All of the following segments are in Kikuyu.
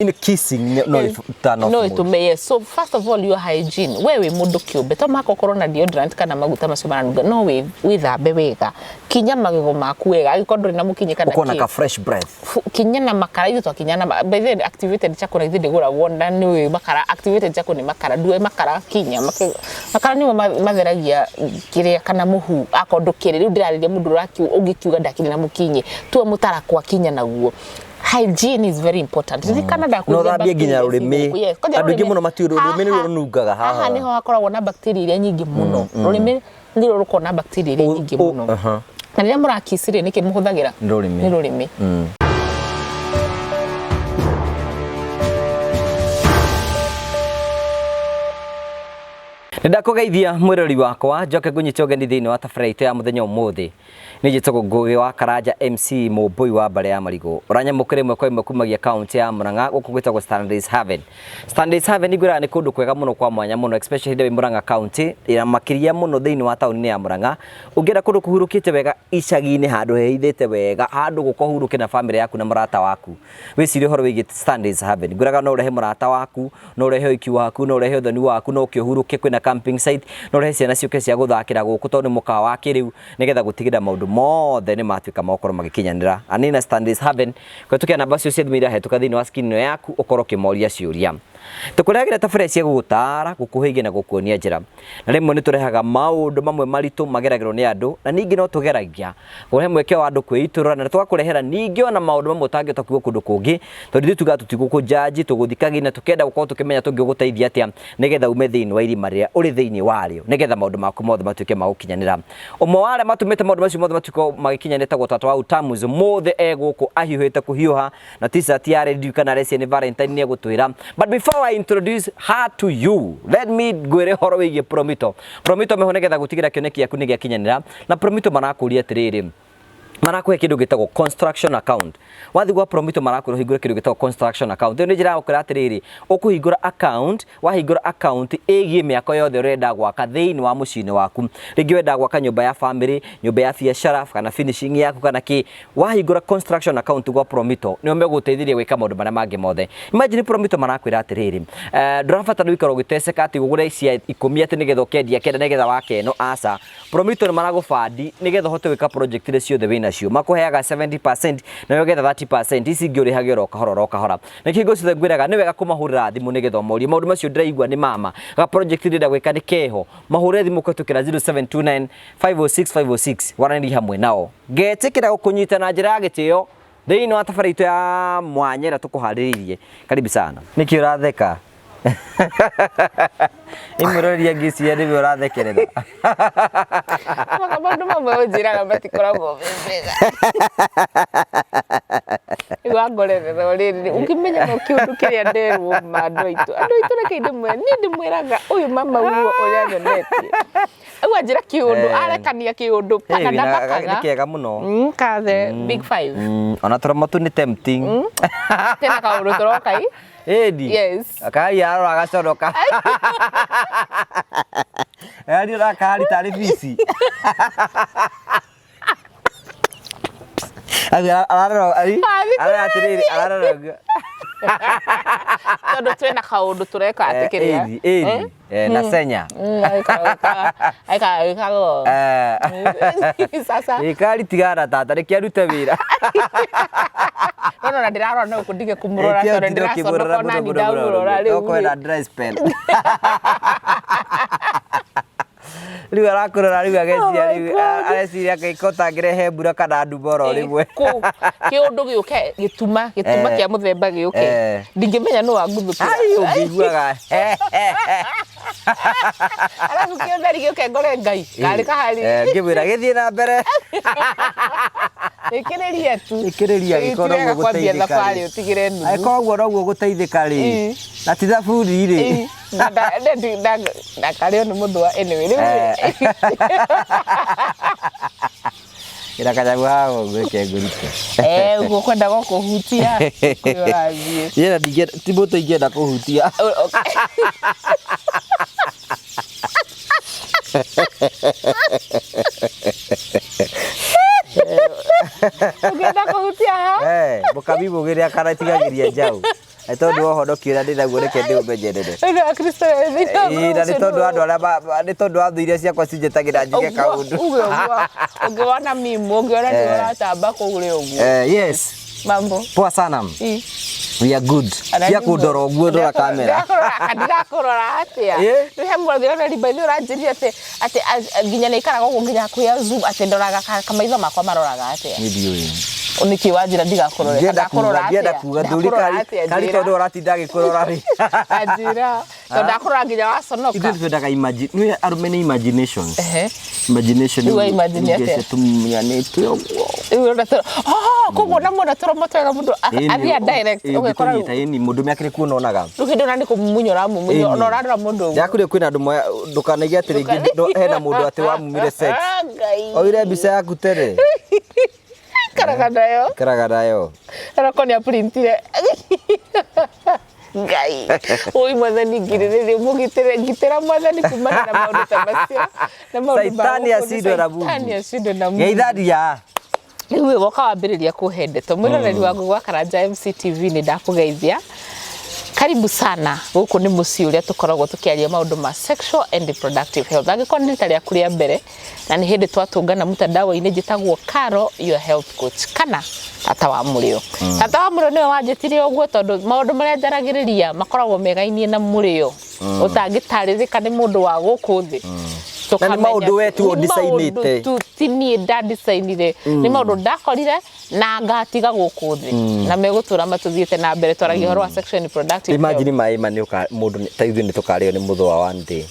In kissing no turn off no mood. itume, yes. So first of all, your hygiene, we wĩ mũndũ kĩũmbe, to mũhaka ũkorwo na deodorant kana maguta macio maranunga, no wĩthambe wega, kinya magego maku wega angĩkorwo ndũrĩ na mũkinyi kana Ũkorwo na kĩ. ka fresh breath. Kinya na makara, ithuĩ twakinya na by the way, activated charcoal ithuĩ ndĩgũragwo na nĩ makara. Activated charcoal nĩ makara, ndue makara, kinya makara nĩmo matheragia kĩrĩa kana mũhu akorwo ndũkĩrĩ. Rĩu ndĩrarĩria mũndũ ũngĩkiuga ndakĩrĩ na mũkinyi, tua mũtarakwa, kinya naguo. Hygiene is very important. Ririkana ndakwĩrire No ũthambie nginya bacteria rũrĩmĩ. ciĩ gũkũ. Yes, kwanja Andũ aingĩ rũrĩmĩ. mũno matiũĩ rũrĩmĩ nĩruo Haha- rũnungaga haha. Haha nĩho hakoragwo na bacteria iria nyingĩ mũno. Rũrĩmĩ nĩruo rũkoragwo na bacteria iria nyingĩ mũno. Na rĩrĩa mũrakiss rĩ, nĩkĩ mũhũthagĩra? Nĩ rũrĩmĩ. Nĩ rũrĩmĩ. Nĩ ndakũgeithia mwĩrori wakwa, njoke ngũnyite ũgeni thĩinĩ wa tabarĩra itũ ya mũthenya ũmũthĩ. Nĩ njĩtagwo Ngũgĩ wa Karanja MC Mũmbũi wa mbarĩ ya Marigũ. Ũranyamũkĩra ĩmwe kwa ĩmwe kumagia kaunti ya Murang'a gũkũ gwĩtagwo Stanley's Haven. Stanley's Haven ngwĩraga nĩ kũndũ kwega mũno kwa mwanya mũno, especially hĩndĩ ĩrĩa wĩ Murang'a kaunti na makĩria mũno thĩinĩ wa taũni-inĩ ya Murang'a. Ũngĩenda kũndũ kũhurũkĩte wega icagi-inĩ, handũ hehithĩte wega, handũ gũka ũhurũke na bamĩrĩ yaku na mũrata waku, wĩcirie ũhoro wĩgiĩ Stanley's Haven. Ngwĩraga no ũrehe mũrata waku, no ũrehe ũhiki waku, no ũrehe ũthoni waku, no ũke ũhurũke, kwĩna camping site, no ũrehe ciana ciũke cia gũthakĩra gũkũ tondũ nĩ mũkawa wa kĩrĩu, nĩgetha gũtigĩrĩra maũndũ mothe nĩ matuĩka ma gũkorwo magĩkinyanĩra. Anina Stanley's Haven, kũhetũkĩra namba cio cia thimũ iria hetũka thĩinĩ wa screen ĩno yaku, ũkorwo ũkĩmoria ciũria. Tũkũrehagĩra tabarĩra cia gũgũtaara, gũkũhĩgia na gũkuonia njĩra. Na rĩmwe nĩ tũrehaga maũndũ mamwe maritũ mageragĩrwo nĩ andũ, na ningĩ no tũgeragia kũrehe mweke wa andũ kwĩitũrũra, na tũgakũrehera ningĩ ona maũndũ mamwe ũtangĩhota kuga kũndũ kũngĩ, tondũ ithuĩ tugaga tũtigũkũnjanji, tũgũthikagĩrĩria na tũkenda gũkorwo tũkĩmenya tũngĩgũteithia atĩa nĩgetha ume thĩinĩ wa irima rĩrĩa ũrĩ thĩinĩ warĩo, nĩgetha maũndũ maku mothe matuĩke ma gũkinyanĩra. Ũmwe wa arĩa matũmĩte maũndũ macio mothe matuĩke magĩkinyanĩra etagwo Tata wa Utamu, ũmũthĩ e gũkũ ahiũhĩte kũhiũha na t-shirt ya red, kana arecia nĩ Valentine nĩ egũtwĩra. But before I introduce her to you, let me ngwĩre ũhoro wĩgiĩ Promito. Promito meho nĩgetha gũtigĩra kĩoneki gĩaku nĩ gĩakinyanĩra, na Promito marakũria atĩrĩrĩ, marakũhe kĩndũ gĩtagwo construction account. Wathiĩ gwa Promito marakwĩra ũhingũre kĩndũ gĩtagwo construction account. Ĩyo nĩ njĩra ya gũkwĩra atĩrĩrĩ, ũkũhingũra account, wahingũra account ĩgiĩ mĩako yothe ũrenda gwaka thĩinĩ wa mũciĩ-inĩ waku. Rĩngĩ wenda gwaka nyũmba ya family, nyũmba ya biacara, kana finishing yaku kana kĩ, wahingũra construction account gwa Promito nĩo megũgũteithĩrĩria gwĩka maũndũ marĩa mangĩ mothe. Imagine Promito marakwĩra atĩrĩrĩ, ndũrabatara gũikara ũgĩteceka atĩ ũgũre cia 10 atĩ nĩgetha ũkendia kenda nĩgetha wake ĩno, aca. Promito nĩ maragũbandi nĩgetha ũhote gwĩka project iria ciothe wĩnacio. Makũheaga 70% na ũgetha 30%, ici ingĩ ũrĩhage oro kahora oro kahora. Na kĩhingo ciothe ngwĩraga nĩ wega kũmahũrĩra thimũ nĩgetha ũmorie maũndũ macio ndĩraigua nĩ mama, ga project ndĩrenda gwĩka nĩ keho, mahũrĩre thimũ kũhetũkĩra 0729 506 506 waranĩrie hamwe nao. Ngetĩkĩra gũkũnyita na njĩra ya gĩtĩo thĩinĩ wa tabarĩra itũ ya mwanya ĩrĩa tũkũharĩrĩirie. Karibu sana. Nĩkĩ ũratheka? Imũroria ngĩciria nĩwe ũrathekerera. Maka maũndũ mamwe ũnjĩraga matikoragwo me mega. Rĩu wangorerera o rĩrĩ, ũngĩmenya no kĩũndũ kĩrĩa nderwo ma andũ aitũ. Andũ aitũ reke ndĩmwĩre, niĩ ndĩmwĩraga ũyũ mama guo ũrĩa nyonetie. Rĩu anjĩra kĩũndũ, arekania kĩũndũ paka ndamakaga. Nĩ kega mũno. Ka the big five. Ona tũramo tu nĩ tempting. Tena kaũndũ tũroka i. Ĩni. Yes. Kahari arora agaconoka. Yaani ũrakahari tarĩ bici. Ararora ararora atĩrĩrĩ, ararora ũguo. Tondũ twĩna kaũndũ tũreka atĩ kĩrĩa. Ĩni, ĩni. Na senya. Aikaraga sasa. Ĩkari tigana tata reke arute wĩra. No no na ndĩrarora no kũndige kũmũrora tondũ ndĩraconoka ona ni ndamũrora rĩu. Ũkwenda dry spell. Rĩu arakũrora rĩu ageciria rĩu areciria kaiko tangĩrehe mbura kana nduma oro rĩmwe. Kĩũndũ gĩũke gĩtuma gĩtuma kĩa mũthemba gĩũke. Ndingĩmenya nũ wanguthũkĩra. Ai ũngĩiguaga. Arabu kĩũtheri gĩũke ngore Ngai karĩ kahari. Ngĩmwĩra gĩthiĩ na mbere. Ĩkĩrĩria tu. Ĩkĩrĩria gĩkorwo noguo kwambia gũteithĩka thabarĩ rĩ. ũtigĩre nuthu. Angĩkorwo ũguo noguo gũteithĩka rĩ. Na ti thabuni rĩ. Ndakarĩo nĩ mũthũa anyway rĩu. Ĩra kanyamũ haha ũguo reke ngũrute. Ũguo kwendaga kũhutia kũrĩa ũrathiĩ. Niĩ na ndingĩenda, ti mũtĩ ingĩenda kũhutia. Ũngĩenda kũhutia ha? Mũkabi mũgĩre akanatigagĩria njaũ. Nĩ tondũ wa ũhonokio ũrĩa ndĩnaguo reke ndĩũmenyerere. Rĩu akristo ethĩ na Ĩĩ, na nĩ tondũ wa andũ arĩa nĩ tondũ wa thũ iria ciakwa cinjĩtagĩra njige kaũndũ. Uge ũguo ũngĩwona mimu ũngĩona nĩ Eh. ũratamba kũu rĩ ũguo. Eh, yes. Mambo. Poa sana. Ĩ. We are good. Tia kũndora ũguo ndora kamera. Ndĩrakũrora atĩa? Ĩ. Rĩu he mũrathi ũrĩa rimba ithuĩ ũranjĩrire atĩ atĩ nginya nĩ ikaraga ũguo nginya hakuhĩ ya zoom atĩ ndoraga kamaitho makwa maroraga atĩa? Niĩ ndiũĩ. Nĩkĩ wanjĩra ndigakũrore? Ndienda kuga, Ndakũrora ndienda atĩa? kuga thuri Ndakũrora kari atĩa? kari Njĩra. tondũ ũratinda agĩkũrora rĩ. Anjĩra. Tondũ ndakũrora nginya waconoka. Ithuĩ twendaga imagine, nĩ arũme nĩ imaginations. Ehe. Imagination Rĩu wa imagine atĩa? tumumunyanĩte ũguo. Rĩu ũrona oh, koguo na muona tũromo twega mũndũ athiĩ direct ũgekora rĩu Ũngĩtũnyita ĩni mũndũ mĩakĩrĩ kuona onaga. rĩu hĩndĩ ĩyo nĩ kũmumunya ũramumunya Ĩni. ona ũrarora mũndũ ũguo. Ndakũria kwĩna andũ moya ndũkanaige atĩ rĩngĩ hena mũndũ atĩ wamumire sex. Ah, Ngai. Oire mbica yaku tene. Ikaraga nayo. Ikaraga nayo. Aroko nĩ aprintire. Ngai. Oi mwathani ngirĩrĩria mũgitĩre ngitĩra mwathani kumana na maũndũ ta macio. Na maũndũ ma Saitani gũkũ thĩ. acindwe na Mungu. Saitani acindwe na Mungu. Geitharia. Rĩu wĩ woka wambĩrĩria kũhe ndeto mwĩroreri wa Ngũgĩ wa Karanja MCTV nĩ ndakũgeithia karibu sana gũkũ nĩ mũciĩ ũrĩa tũkoragwo tũkĩaria maũndũ ma sexual and reproductive health angĩkorwo nĩ rita rĩaku rĩa mbere na nĩ hĩndĩ twatũngana mtandao-inĩ njĩtagwo Caro your health coach kana tata wa mũrĩo tata wa mũrĩo nĩwe wanjĩtire ũguo tondũ maũndũ marĩa njaragĩrĩria makoragwo megainie na mũrĩo ũtangĩtarĩrĩka nĩ mũndũ wa gũkũ thĩ Na nĩ maũndũ we tu Nĩ maũndũ ũndicainĩte. tu ti niĩ ndandicainire nĩ maũndũ ndakorire na ngatiga gũkũ thĩ na megũtũra matũthiĩte na mbere twaragia ũhoro wa sexual and reproductive health. Imagine maĩ ma nĩ ũka mũndũ ta ithuĩ nĩ tũkarĩo nĩ mũthũa one day.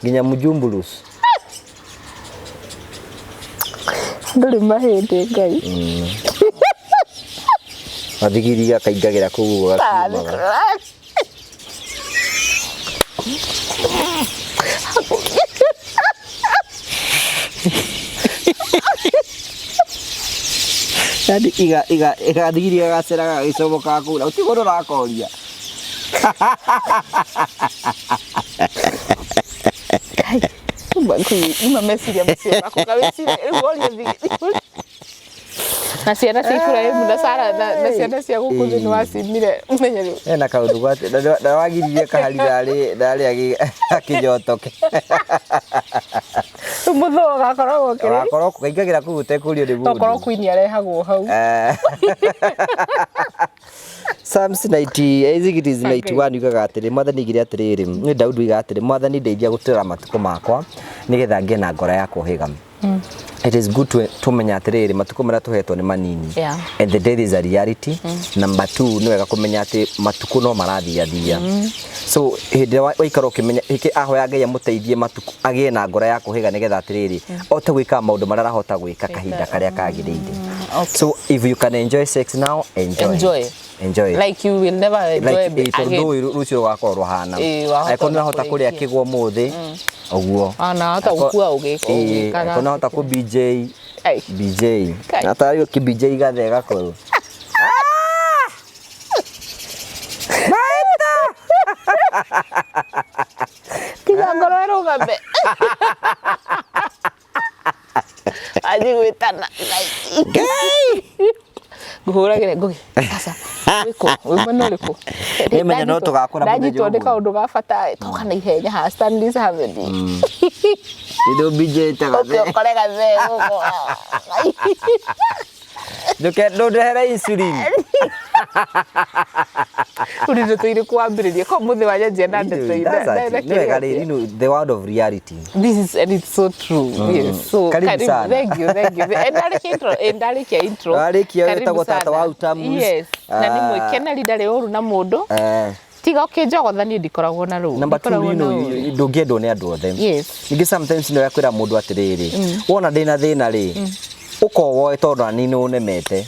Nginya mjumbulus. Ndũrĩ mahĩndĩ Ngai. Mathigiri gakaingagĩra kũu ũguo gakiumaga. Yaani iga iga gathigiri gagacera gagĩcomokaga kũu na gũtirĩ mũndũ ũrakoria. Uma meciria macio maku ngawĩciria rĩu woria thigiri na ciana cia Iburahĩmu na Sara na ciana cia gũkũ thĩ nĩ wacimire ũmenye rĩu Hena kaũndũ gwate na wagiririe kahari ndarĩ ndarĩ akĩnyotoke. rĩu mũthũa ũgakoragwo kĩrĩ Wakorwo kaingagĩra kũu ũtekũrio nĩ mũndũ. tokorwo queen arehagwo hau Eh. Psalms 90, I think it is 91 yugaga atĩrĩ mwathani aigire atĩrĩrĩ nĩ Daudi oigaga atĩrĩ mwathani ndeithia gũtũra matukũ makwa nĩgetha ngĩe na ngoro ya kũhĩga. It is good to tũmenya atĩrĩrĩ matukũ marĩa tũhetwo nĩ manini Yeah. and the death is a reality. Number two nĩ wega kũmenya atĩ matukũ no marathiathia so hĩndĩ ĩrĩa waikara ũkĩmenya hĩkĩ ahoya Ngai amũteithie matukũ agĩe na ngoro ya kũhĩga nĩgetha atĩrĩrĩ ote gwĩka maũndũ marĩa arahota gwĩka kahinda karĩa kagĩrĩire. Okay. So if you can enjoy sex now, enjoy. Enjoy. It. Enjoy. it. Like you will never enjoy Like, tondũ again. ndũĩ rũciũ rũgakorwo rũhana. Ĩĩ, wahota Angĩkorwo nĩ ũrahota kũrĩa kũrĩkia. kĩgwa ũmũthĩ, ũguo. Ona wahota gũkua ũgĩkaga. Angĩkorwo nĩ ũrahota kũ BJ, Ai. BJ. Kai. Na tarĩ kĩ BJ gathee gakũrũ. Kinya ngoro ĩrũgame. Anji gwĩtana. Ngai! Ngũhũragĩre ngũgĩ. Sasa wĩkũ? Wĩ mwena ũrĩkũ? Nĩmenya no tũgakora mũthenya Ndanyitwo nĩ ũmwe. kaũndũ ga bata toka na ihenya haha Stanley's Avenue. Nĩ BJ ta Ũke gathee. ũkore gathee gũkũ. Ndũke ndũndehere insulin. Rĩu ndeto irĩkũ wambĩrĩria? Ko mũthĩ wanyanjia na ndeto That's it. Nĩ wega rĩrĩ, the word of reality. This is and it's so true. Yes. So Karibu sana. Thank you, thank you. Eh, ndarĩkia intro, eh, ndarĩkia intro. Warĩkia Karibu wĩtagwo tata sana. wa Utamus. Yes. Na nĩ Ah. mwĩkeneri ndarĩ ũru na mũndũ. Eh. Tiga ũkĩnjogotha niĩ ndikoragwo na rũu. Number two, Ndikoragwo you na know, ũru. ndũngĩendwo nĩ andũ othe. Yes. Ningĩ sometimes nĩ wega kwĩra mũndũ atĩrĩrĩ, wona ndĩna thĩna rĩ, ũkowoe tondũ nani nĩ ũnemete.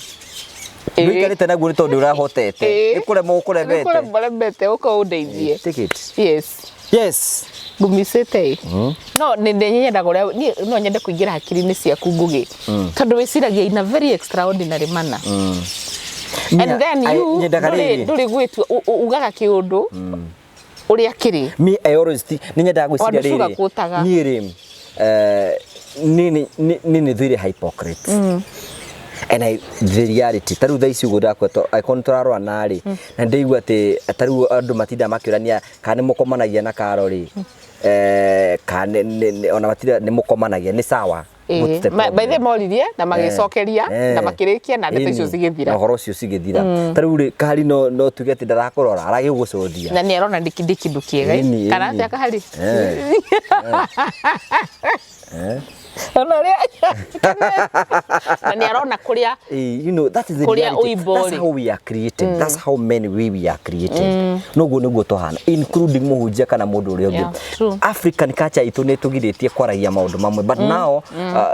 Ndũikarĩte naguo nĩ tondũ ũrahotete. Ĩĩ. Nĩ kũremwo ũkũremete. Nĩ kũremwo ũremete ũka ũndeithie. Take it. Yes. Yes. Ngumicĩte ĩ. No nĩ nyendaga ũrĩa niĩ no nyende kũingĩra hakiri-inĩ ciaku Ngũgĩ. Tondũ wĩciragia in a very extraordinary manner. And then you nyendaga ndũrĩ rĩrĩ. ndũrĩ gwĩtua ugaga kĩũndũ ũrĩa kĩrĩ. Me I always think nĩ nyendaga gwĩciria Andũ rĩrĩ. sugarcoataga. Niĩ rĩ, niĩ nĩ thũire hypocrites. And the reality, ta rĩu thaa ici ũguo ndakwĩra, angĩkorwo nĩ tũrarora narĩ na ndĩigua atĩ ta rĩu andũ matindaga makĩũrania kana nĩ mũkomanagia na Karo rĩ, kana ona matinda nĩ mũkomanagia, nĩ sawa. What's the By the problem? Moririe na magĩcokeria na makĩrĩkia na ndeto icio cigĩthira. Na ũhoro ũcio cigĩthira. Ta rĩu rĩ, Kahari no tuge atĩ ndarakũrora, aragĩgũcũthia. Na nĩ arona ndĩ kĩndũ kĩega. Ĩni, Kana ĩni. atĩa, Kahari? Ona ũrĩa na nĩ arona kũrĩa That is the Kũrĩa reality. ũimbo That's rĩ. how we are created. That's how men we are created. Noguo nĩguo tũhana, including mũhunjia kana mũndũ ũrĩa ũngĩ. Yeah, true. African culture itũ nĩ tũgirĩtie kwaragia maũndũ mamwe, but now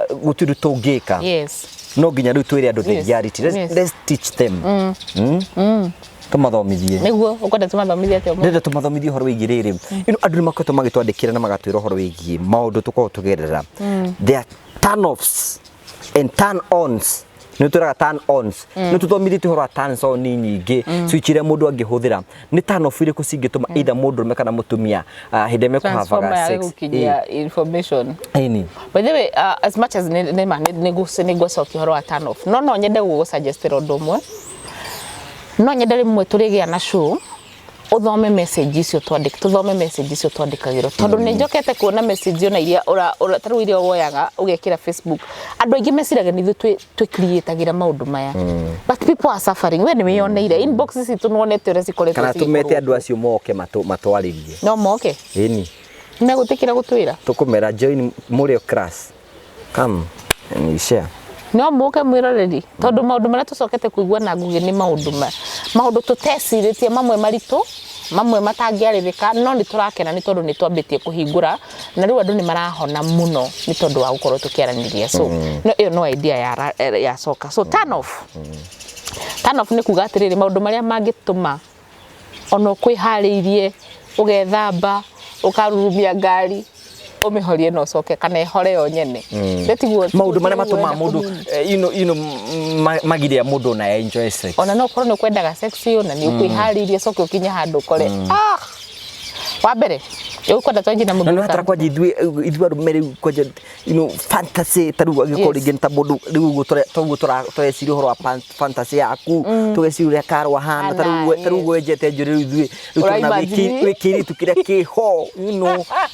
gũtirĩ tũngĩka. No nginya rĩu twĩre andũ the reality. Let's, let's teach them. Tũmathomithie. Nĩguo ũkwenda tũmathomithie atĩa ũmũthĩ? Ndĩrenda tũmathomithie ũhoro wĩgiĩ rĩrĩ. Andũ nĩ makoretwo magĩtwandĩkĩra na magatwĩra ũhoro wĩgiĩ maũndũ tũkoragwo tũgerera. There are turn offs and turn ons. Nĩ twĩraga turn ons, nĩ tũthomithĩtie ũhoro wa turns on nyingĩ, switch iria mũndũ angĩhũthĩra. Nĩ turn off irĩkũ cingĩtũma either mũndũrũme kana mũtumia hĩndĩ ĩrĩa Transformer mekũhavaga ya sex? gũkinyia information. Ĩni. By the way, as much as nĩ ma nĩ ngũcokia ũhoro wa turn off, no nyende gũgũsuggestĩra ũndũ ũmwe. No nyende rĩmwe tũrĩgĩa na show ũthome message icio twandĩk tũthome message icio twandĩkagĩrwo, tondũ nĩ njokete kuona message ona iria ta rĩu iria woyaga ũgekĩra Facebook. Andũ aingĩ meciragia nĩ ithuĩ twĩ creatagĩra maũndũ maya, but people are suffering. We nĩ wĩyoneire inbox citũ, nĩwonete ũrĩa cikoretwo Kana tũmete cigĩkorwo. Andũ acio moke matwarĩrie. No moke. Ĩni. Megũtĩkĩra gũtwĩra? Tũkũmera join mũrĩo class, come and we share. No mũke mwĩroreri, tondũ maũndũ marĩa tũcokete kũigua na Ngũgĩ nĩ maũndũ maũndũ tũtecirĩtie, mamwe maritũ, mamwe matangĩarĩrĩka, no nĩ tũrakena nĩ tondũ nĩ twambĩtie kũhingũra na rĩu andũ nĩ marahona mũno nĩ tondũ wa gũkorwo tũkĩaranĩria. So no ĩyo no idea ya coka. So turn off, turn off nĩ kuga atĩrĩrĩ, maũndũ marĩa mangĩtũma ona ũkwĩharĩirie, ũgethamba, ũkarurumia ngari, ũmĩhorie na ũcoke kana ĩhore yo nyene. Nĩ tiguo? Maũndũ marĩa matũmaga Tiguo mũndũ magiria mũndũ na enjoy sex. Ona no ũkorwo nĩ ũkwendaga sex na nĩ ũkwĩharĩirie, coke ũkinye handũ ũkore wa mbere ũkwenda twanjie na Na nĩ mũthuri. hatara kwanja ithuĩ arũme rĩu kwanja fantasy, ta rĩu angĩkorwo rĩngĩ nĩ ta mũndũ rĩu ũguo toguo tũreciria ũhoro wa fantasy yaku, tũgeciria ũrĩa karwa hana, ta rĩu Hana, ta rĩu wenjete njuĩrĩ, rĩu ithuĩ rĩu tũrona Ũra-imagine? wĩ kĩirĩtu kĩrĩa kĩho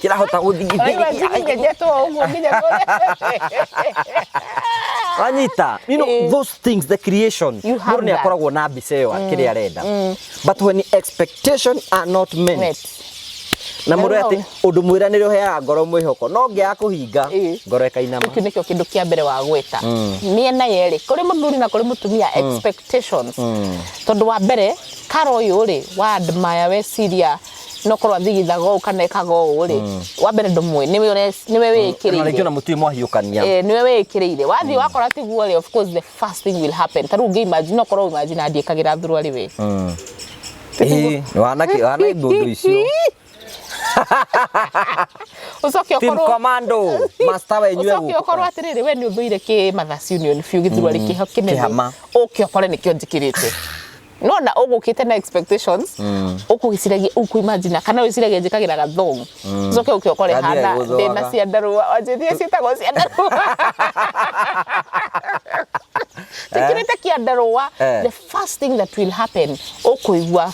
kĩrahota Ũraimagine gũthigithĩria. nyenjetwo ũguo nginya kũrĩa. Wanyita, those things, the creation. You have Mũndũ nĩ that. akoragwo na mbica ĩyo kĩrĩa arenda, but when expectation are not met, Met. Na mũndũ Na atĩ ũndũ mwĩranĩre ũheaga ngoro mwĩhoko, no ngĩaga kũhinga, ngoro ĩkainama. Kĩu nĩkĩo kĩndũ kĩa mbere wa gwĩta mĩena yerĩ, kũrĩ mũthuri na kũrĩ mũtumia, expectations. Tondũ wa mbere karo ũyũ rĩ wa admire, weciria no korwo athigithaga ũũ kana ekaga ũũ rĩ, wa mbere ndũmũĩ, nĩwe Na rĩngĩ wĩĩkĩrĩire. Ona mũtirĩ mwahiũkania. Nĩwe wĩĩkĩrĩire, wathiĩ wakora tiguo rĩ, of course the first thing will happen, ta rĩu ũngĩ imagine, no korwo imagine andiĩkagĩra thuruarĩ we. Ĩĩ, wana wana ũndũ icio. Ũcoke Team ũkorwo Commando master wenyue. Ũcoke ũkorwo atĩrĩrĩ, we nĩ ũthũire kĩ Mothers Union biũ, gĩthurwari kĩho kĩnene. Kĩhama. Ũke ũkore nĩkĩo njĩkĩrĩte, nona ũgũkĩte na expectations, ũkũgĩciragia, ũkũ-imagine kana wĩciragia njĩkagĩra gathong, ũcoke ũke ũkore Gathiĩ hana gagĩgũthũaga. ndĩna ciandarũa, wanjĩtie ciĩtagwo ciandarũa, njĩkĩrĩte kĩandarũa. The first thing that will happen, ũkũigua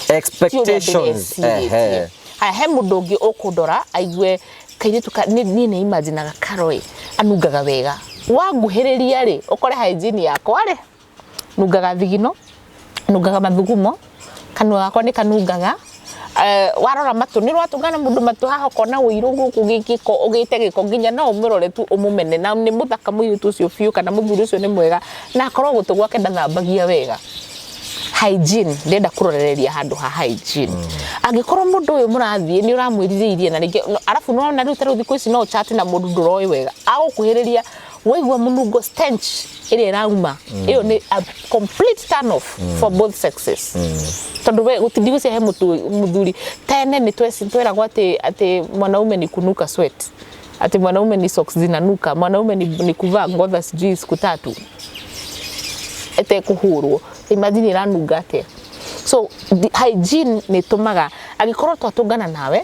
Expectations. Ehe. Haya, he mũndũ ũngĩ ũkũndora aigue kairĩtu ka niĩ nĩ imaginaga Karoĩ anungaga wega, wanguhĩrĩria rĩ, ũkore hygiene yakwa rĩ, nungaga thigino, nungaga mathugumo, kanua gakwa nĩ kanungaga. Warora matũ, nĩ ũratũngana mũndũ matũ haha ũkona ũirũ gũkũ, gĩko ũgĩte gĩko, nginya no ũmũrore tu ũmũmene, na nĩ mũthaka mũirĩtu ũcio biũ kana mũthuri ũcio nĩ mwega, na akorwo gũtũ gwake ndathambagia wega. Hygiene, ndĩrenda kũrorereria handũ ha hygiene. Angĩkorwo mũndũ ũyũ mũrathiĩ nĩ ũramwĩrirĩirie na rĩngĩ arabu nĩwona rĩu ta rĩu thikũ ici no chat na mũndũ ndũroĩ wega, agũkuhĩrĩria waigua mũnungo, stench ĩrĩa ĩrauma, ĩyo nĩ a complete turn off for both sexes, tondũ we gũtindigũcia he mũthuri. Tene nĩ tweragwo atĩ mwanaume ni kunuka sweat, ati mwanaume ni socks zinanuka, mwanaume ni kuvaa ngotha sijui siku 3 ĩtekũhũrwo. Imagine ĩranunga atĩa? So the hygiene nĩ ĩtũmaga angĩkorwo twatũngana nawe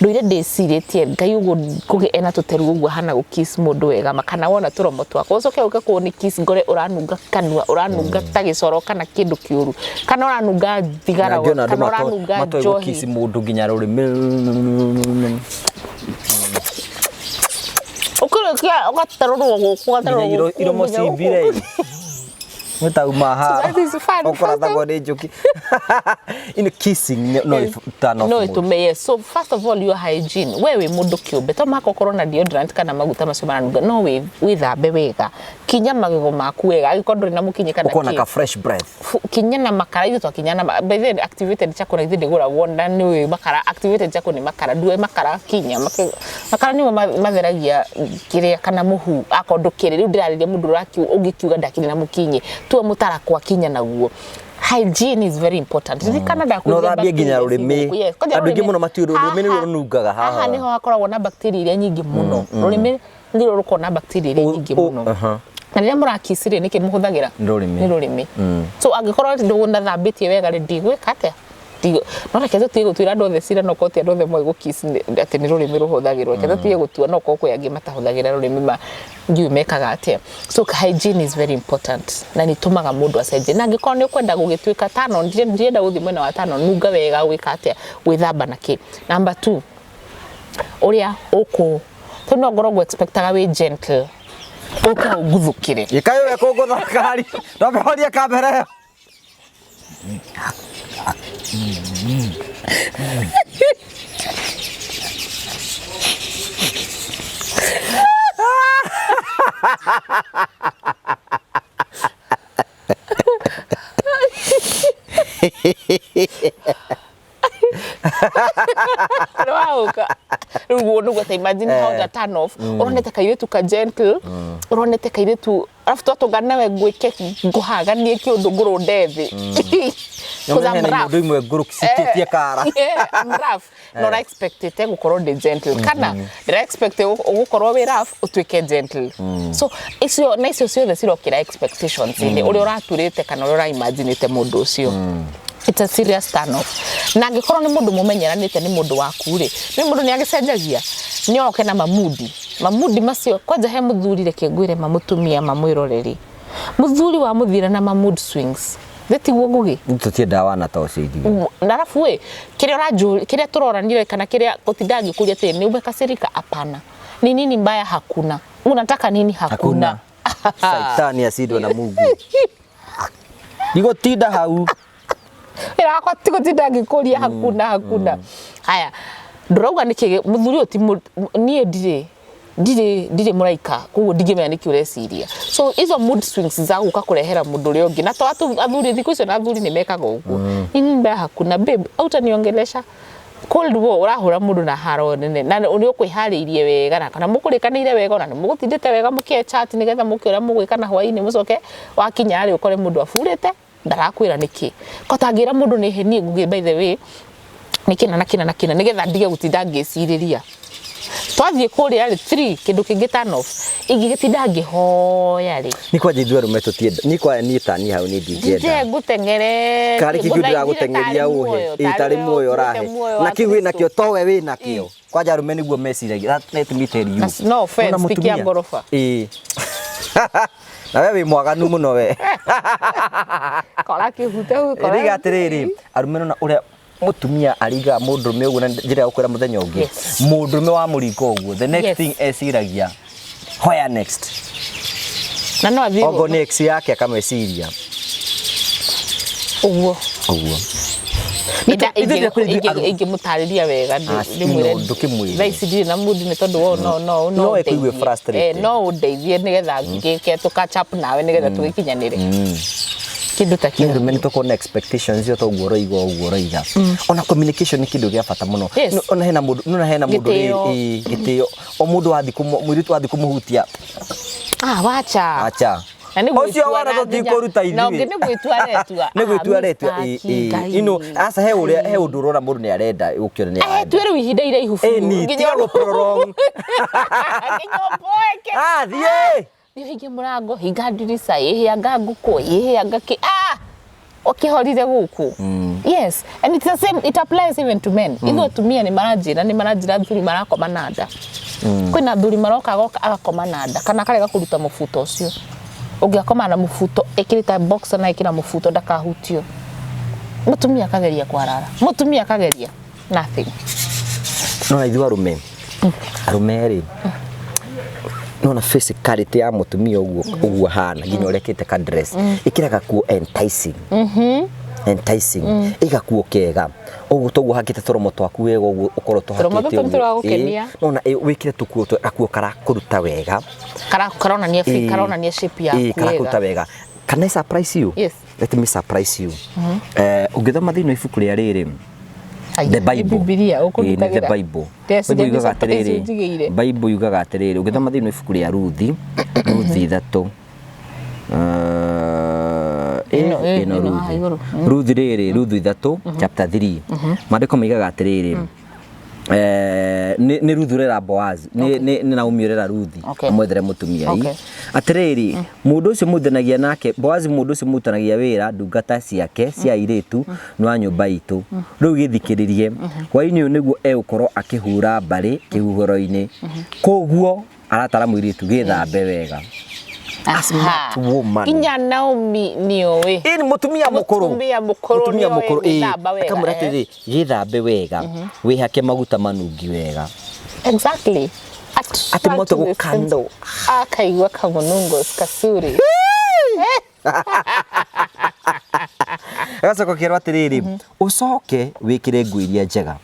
Ndũire ndĩcirĩtie Ngai ũguo Ngũgĩ ena tũteru ũguo ahana gũ kiss mũndũ wega ma kana wona tũromo twakwa ũcoke ũke kũni kiss ngore ũranunga kanua ũranunga ta gĩcoro kana kĩndũ kĩũru kana ũranunga thigara Na ngĩona andũ kana ũranunga matoĩ njohi gũkiss mũndũ nginya rũrĩmĩ. Ũkĩrĩkia ũgatarũrwo gũkũ ũgatarũrwo Nginya gũkũ iromo nginya gũkũ. cimbire. Nĩ tauma So that is fun. Ũkũrathagwo nĩ njũkĩ. In kissing no turn off no mũndũ. ĩtũme, yes. So first of all, your hygiene. We wĩ mũndũ kĩũmbe, to mũhaka ũkorwo na deodorant kana maguta macio maranunga, no wĩthambe wega, kinya magego maku wega angĩkorwo ndũrĩ na mũkinyi kana Ũkona kĩ. ka fresh breath. Kinya na makara, ithuĩ twakinya na by the way, activated charcoal ithuĩ ndĩgũragwo na nĩ makara. Activated charcoal nĩ makara, ndue makara, kinya makara nĩmo matheragia kĩrĩa kana mũhu akorwo ndũkĩrĩ. Rĩu ndĩrarĩria mũndũ ũngĩkiuga ndakĩrĩ na mũkinyi, tua mũtarakwa, kinya naguo. Hygiene is very important. Ririkana ndakwĩrire No ũthambie nginya bacteria rũrĩmĩ. ci gũkũ. Yes, kwanja Andũ aingĩ rũrĩmĩ. mũno matiũĩ rũrĩmĩ nĩruo Haha- rũnungaga haha. Haha nĩho hakoragwo na bacteria iria nyingĩ mũno. Rũrĩmĩ nĩruo rũkoragwo na bacteria iria nyingĩ mũno. Na rĩrĩa mũrakiss rĩ, nĩkĩ mũhũthagĩra? Nĩ rũrĩmĩ. Nĩ rũrĩmĩ. So angĩkorwo ndũnathambĩtie wega rĩ, ndigwĩka atĩa? No reke tũtige gũtuĩra andũ othe cira, no korwo ti andũ othe moĩ gũkiss atĩ nĩ rũrĩmĩ rũhũthagĩrwo. Reke tũtige gũtua, no korwo kwĩ angĩ matahũthagĩra rũrĩmĩ, ma ndiũĩ mekaga atĩa. So hygiene is very important na nĩ ĩtũmaga mũndũ acenjie. Na angĩkorwo nĩ ũkwenda gũgĩtuĩka tano, ndirenda gũthiĩ mwena wa tano, nunga wega, gwĩka atĩa, gwĩthamba na kĩ. Number two, ũrĩa ũkũ tondũ no ngorwo ngũ expectaga wĩ gentle, ũke ũnguthũkĩre. Gĩkaĩ we kũngũtha kari. Ndambe horie kamera ĩyo. Nĩwaũka rĩu guo nĩguo ta imagine how the turn off ũronete kairĩtu ka gentle, ũronete kairĩtu, arabu twatũngana nawe ngwĩke ngũhaganie kĩũndũ ngũrũnde thĩ. 'Cause I'm Hena rough. inyũndũ imwe ngũrũki cikĩtie kara. Yeah, I'm rough. No ũra expectĩte gũkorwo ndĩ gentle kana ndĩra expect gũkorwo wĩ rough ũtuĩke gentle. So icio na icio ciothe cirokĩra expectations inĩ ũrĩa ũraturĩte kana ũrĩa ũraimaginĩte mũndũ ũcio. It's a serious turn off. Na angĩkorwo nĩ mũndũ mũmenyeranĩte, nĩ mũndũ waku rĩ, nĩ mũndũ nĩ agĩcenjagia, nĩ oke na mamudi mamudi macio. Kwanja he mũthuri, reke ngwĩre, mamũtumia mamwĩroreri, mũthuri wa mũthira na ma mood swings thĩ tiguo Ngũgĩ. Tũtiendaga wana ta ũcio ithuĩ. Na arabu ĩ kĩrĩa ũranjũ kĩrĩa tũroranire kana kĩrĩa gũtinda ngĩkũria atĩrĩ, nĩ umekasirika? Hapana. Ni nini mbaya? Hakuna. Unataka nini? Hakuna. Saitani ashindwe na Mungu. Ndigũtinda hau. Wĩra wakwa ti gũtinda ngĩkũria hakuna hakuna. Haya, ndũrauga nĩkĩ mũthuri ũyũ ti niĩ ndirĩ mũraika, koguo ndingĩmenya nĩkĩ ũreciria. So hizo mood swings za gũka kũrehera mũndũ ũrĩa ũngĩ na to athuri thikũ icio, na athuri nĩ mekaga ũguo. Nini mbaya? Hakuna. Babe, autaniongelesha. Cold war ũrahũra mũndũ na haro nene na nĩ ũkwĩharĩirie wega na kana mũkũrĩkanĩire wega, ona nĩ mũgũtindĩte wega mũkĩe chat nĩgetha mũke ũrĩa mũgwĩka na hwaĩ-inĩ, mũcoke wakinya rĩ, ũkore mũndũ aburĩte ndarakwĩra nĩkĩ. Ko tangĩra mũndũ nĩ niĩ Ngũgĩ, by the way, nĩ kĩna na kĩna na kĩna, nĩgetha ndige gũtinda ngĩcirĩria. Twathiĩ kũrĩa rĩ, three, kĩndũ kĩngĩ turn off, ingĩgĩtinda ngĩhoya rĩ. Nĩ kwanja ithuĩ arũme tũtienda. Niĩ kwa niĩ ta niĩ hau niĩ ndingĩenda. Nje ngũteng'ere. Karĩ kĩngĩ ndĩragũteng'eria ũhe ĩ tarĩ muoyo ũrahe na kĩu wĩnakĩo towe wĩnakĩo. Kwanja arũme nĩguo meciragia. That, let me tell you. No offense, Wona ti kĩa mũtumia? ngoroba. Ĩ. Na we wĩ mwaganu mũno we. Kora kĩhute hau, kora. Rĩga atĩrĩrĩ, arũme nona ũrĩa mũtumia aringaga mũndũrũme ũguo na njĩra ya gũkwĩra mũthenya ũngĩ. Mũndũrũme wa mũringa ũguo, the next thing eciragia, where next? Na no athiĩ Ogo nĩ ex yake akameciria. Ũguo. Ũguo. Ithuĩ kũrĩ ithuĩ Ingĩmũtarĩria wega Ah, ndĩmwĩre no, ndũkĩmwĩre. Thaa ici ndirĩ na mood nĩ tondũ wo no no no No ekũigue ũndeithie. frustrated. Eh, no ũndeithie nĩgetha ngĩke tũ catch up nawe nĩgetha tũgĩkinyanĩre kĩndũ ta Nĩ kĩu. arũme nĩ tũkorwo na expectations io toguo ũroiga ũguo ũroiga. Ona communication nĩ kĩndũ gĩa bata mũno. Ona hena mũndũ, nona hena mũndũ Gĩtĩo. Ĩ, gĩtĩo. O mũndũ wathiĩ mũirĩtu wathiĩ kũmũhutia. Ah, wacha. Acha. Na nĩ Ũcio gwĩtua wana na tũtikũruta na ũngĩ ithuĩ. nĩ gwĩtua aretua. Nĩ gwĩtua aretua. Mr. Ĩ, ĩ. Ngai. Ino aca he ũrĩa he ũndũ ũrona mũndũ nĩ arenda ũkĩona nĩ arenda. Ahetue rĩu ihinda iraihu Ĩ, biũ. ni Nginya tiga gũ-prolong. Nginya ũmboeke. Ah, thiĩ. Thiĩ ũhinge mũrango, hinga ndirica, ĩhĩ anga ngũkũ, ĩhĩ anga kĩ. Ah! Ũkĩhorire gũkũ. Yes, and it's the same, it applies even to men. Ithuĩ atumia nĩ maranjĩra, nĩ maranjĩra athuri marakoma na nda. Kwĩna athuri maroka agoka agakoma na nda kana akarega kũruta mũbuto ũcio. Ũngĩakoma na mũbuto ĩkĩrĩta boxer na ĩkĩra mũbuto ndakahutio. Mũtumia akageria kwarara, mũtumia akageria nothing. No na ithuĩ arũme, arũme rĩ, nona physicality ya mũtumia ũguo ũguo ahana nginya ũrĩa ekĩrĩte ka dress ĩkĩra gakuo enticing, enticing, ĩgakuo kega ũguo toguo hakĩte tũromo twaku wega ũguo ũkorwo Tũromo tũhakĩte tũtũ nĩtũragũkenia. Nona wĩkĩre tũkuo gakuo karakũruta wega. Karonania karonania shape yaku Karakũruta wega. Can I surprise you? Yes. Let me surprise you. Ũngĩthoma thĩinĩ wa ibuku rĩa rĩrĩ, Aya, The nĩ Bible. Bibilia, Ĩĩ, nĩ ũkũrutagĩra. The Bible. Ndeciria Bible nĩ yugaga surprise atĩrĩrĩ, ũnjigĩire. Bible yugaga atĩrĩrĩ, ũngĩthoma thĩinĩ wa ibuku rĩa Ruthi, Ruthi 3, Ĩno, ĩno ĩno haha Ruthi. igũrũ. Ruthi rĩrĩ, Ruthi 3 chapter 3, maandĩko maigaga atĩrĩrĩ, nĩ Ruthu ũrera Boaz, nĩ Naomi ũrera Ruthi amwethere mũtumia. Atĩrĩrĩ, mũndũ ũcio mũrutithanagia nake Boazi, mũndũ ũcio mũrutithanagia wĩra ndungata ciake cia airĩtu nĩ wa nyũmba itũ. Rĩu gĩthikĩrĩrie, hwaĩ-inĩ ũyũ nĩguo egũkorwo akĩhura mbarĩ kĩhuhĩro-inĩ, koguo aratara mũirĩtu gĩthambe wega. A smart woman. Nginya Naomi nĩoĩ. Ĩni mũtumia mũkũrũ. Mũtumia mũkũrũ Mũtumia nĩoĩ mũkũrũ, ĩĩ. gwĩthamba wega, Akamwĩra eh. atĩrĩrĩ, gĩthambe wega, wĩhake maguta manungi wega. Exactly. Atĩ mote gũkandwo. Akaigua kamunungo kasuri. Agacoka kerwo atĩrĩrĩ, ũcoke wĩkĩre nguo iria njega.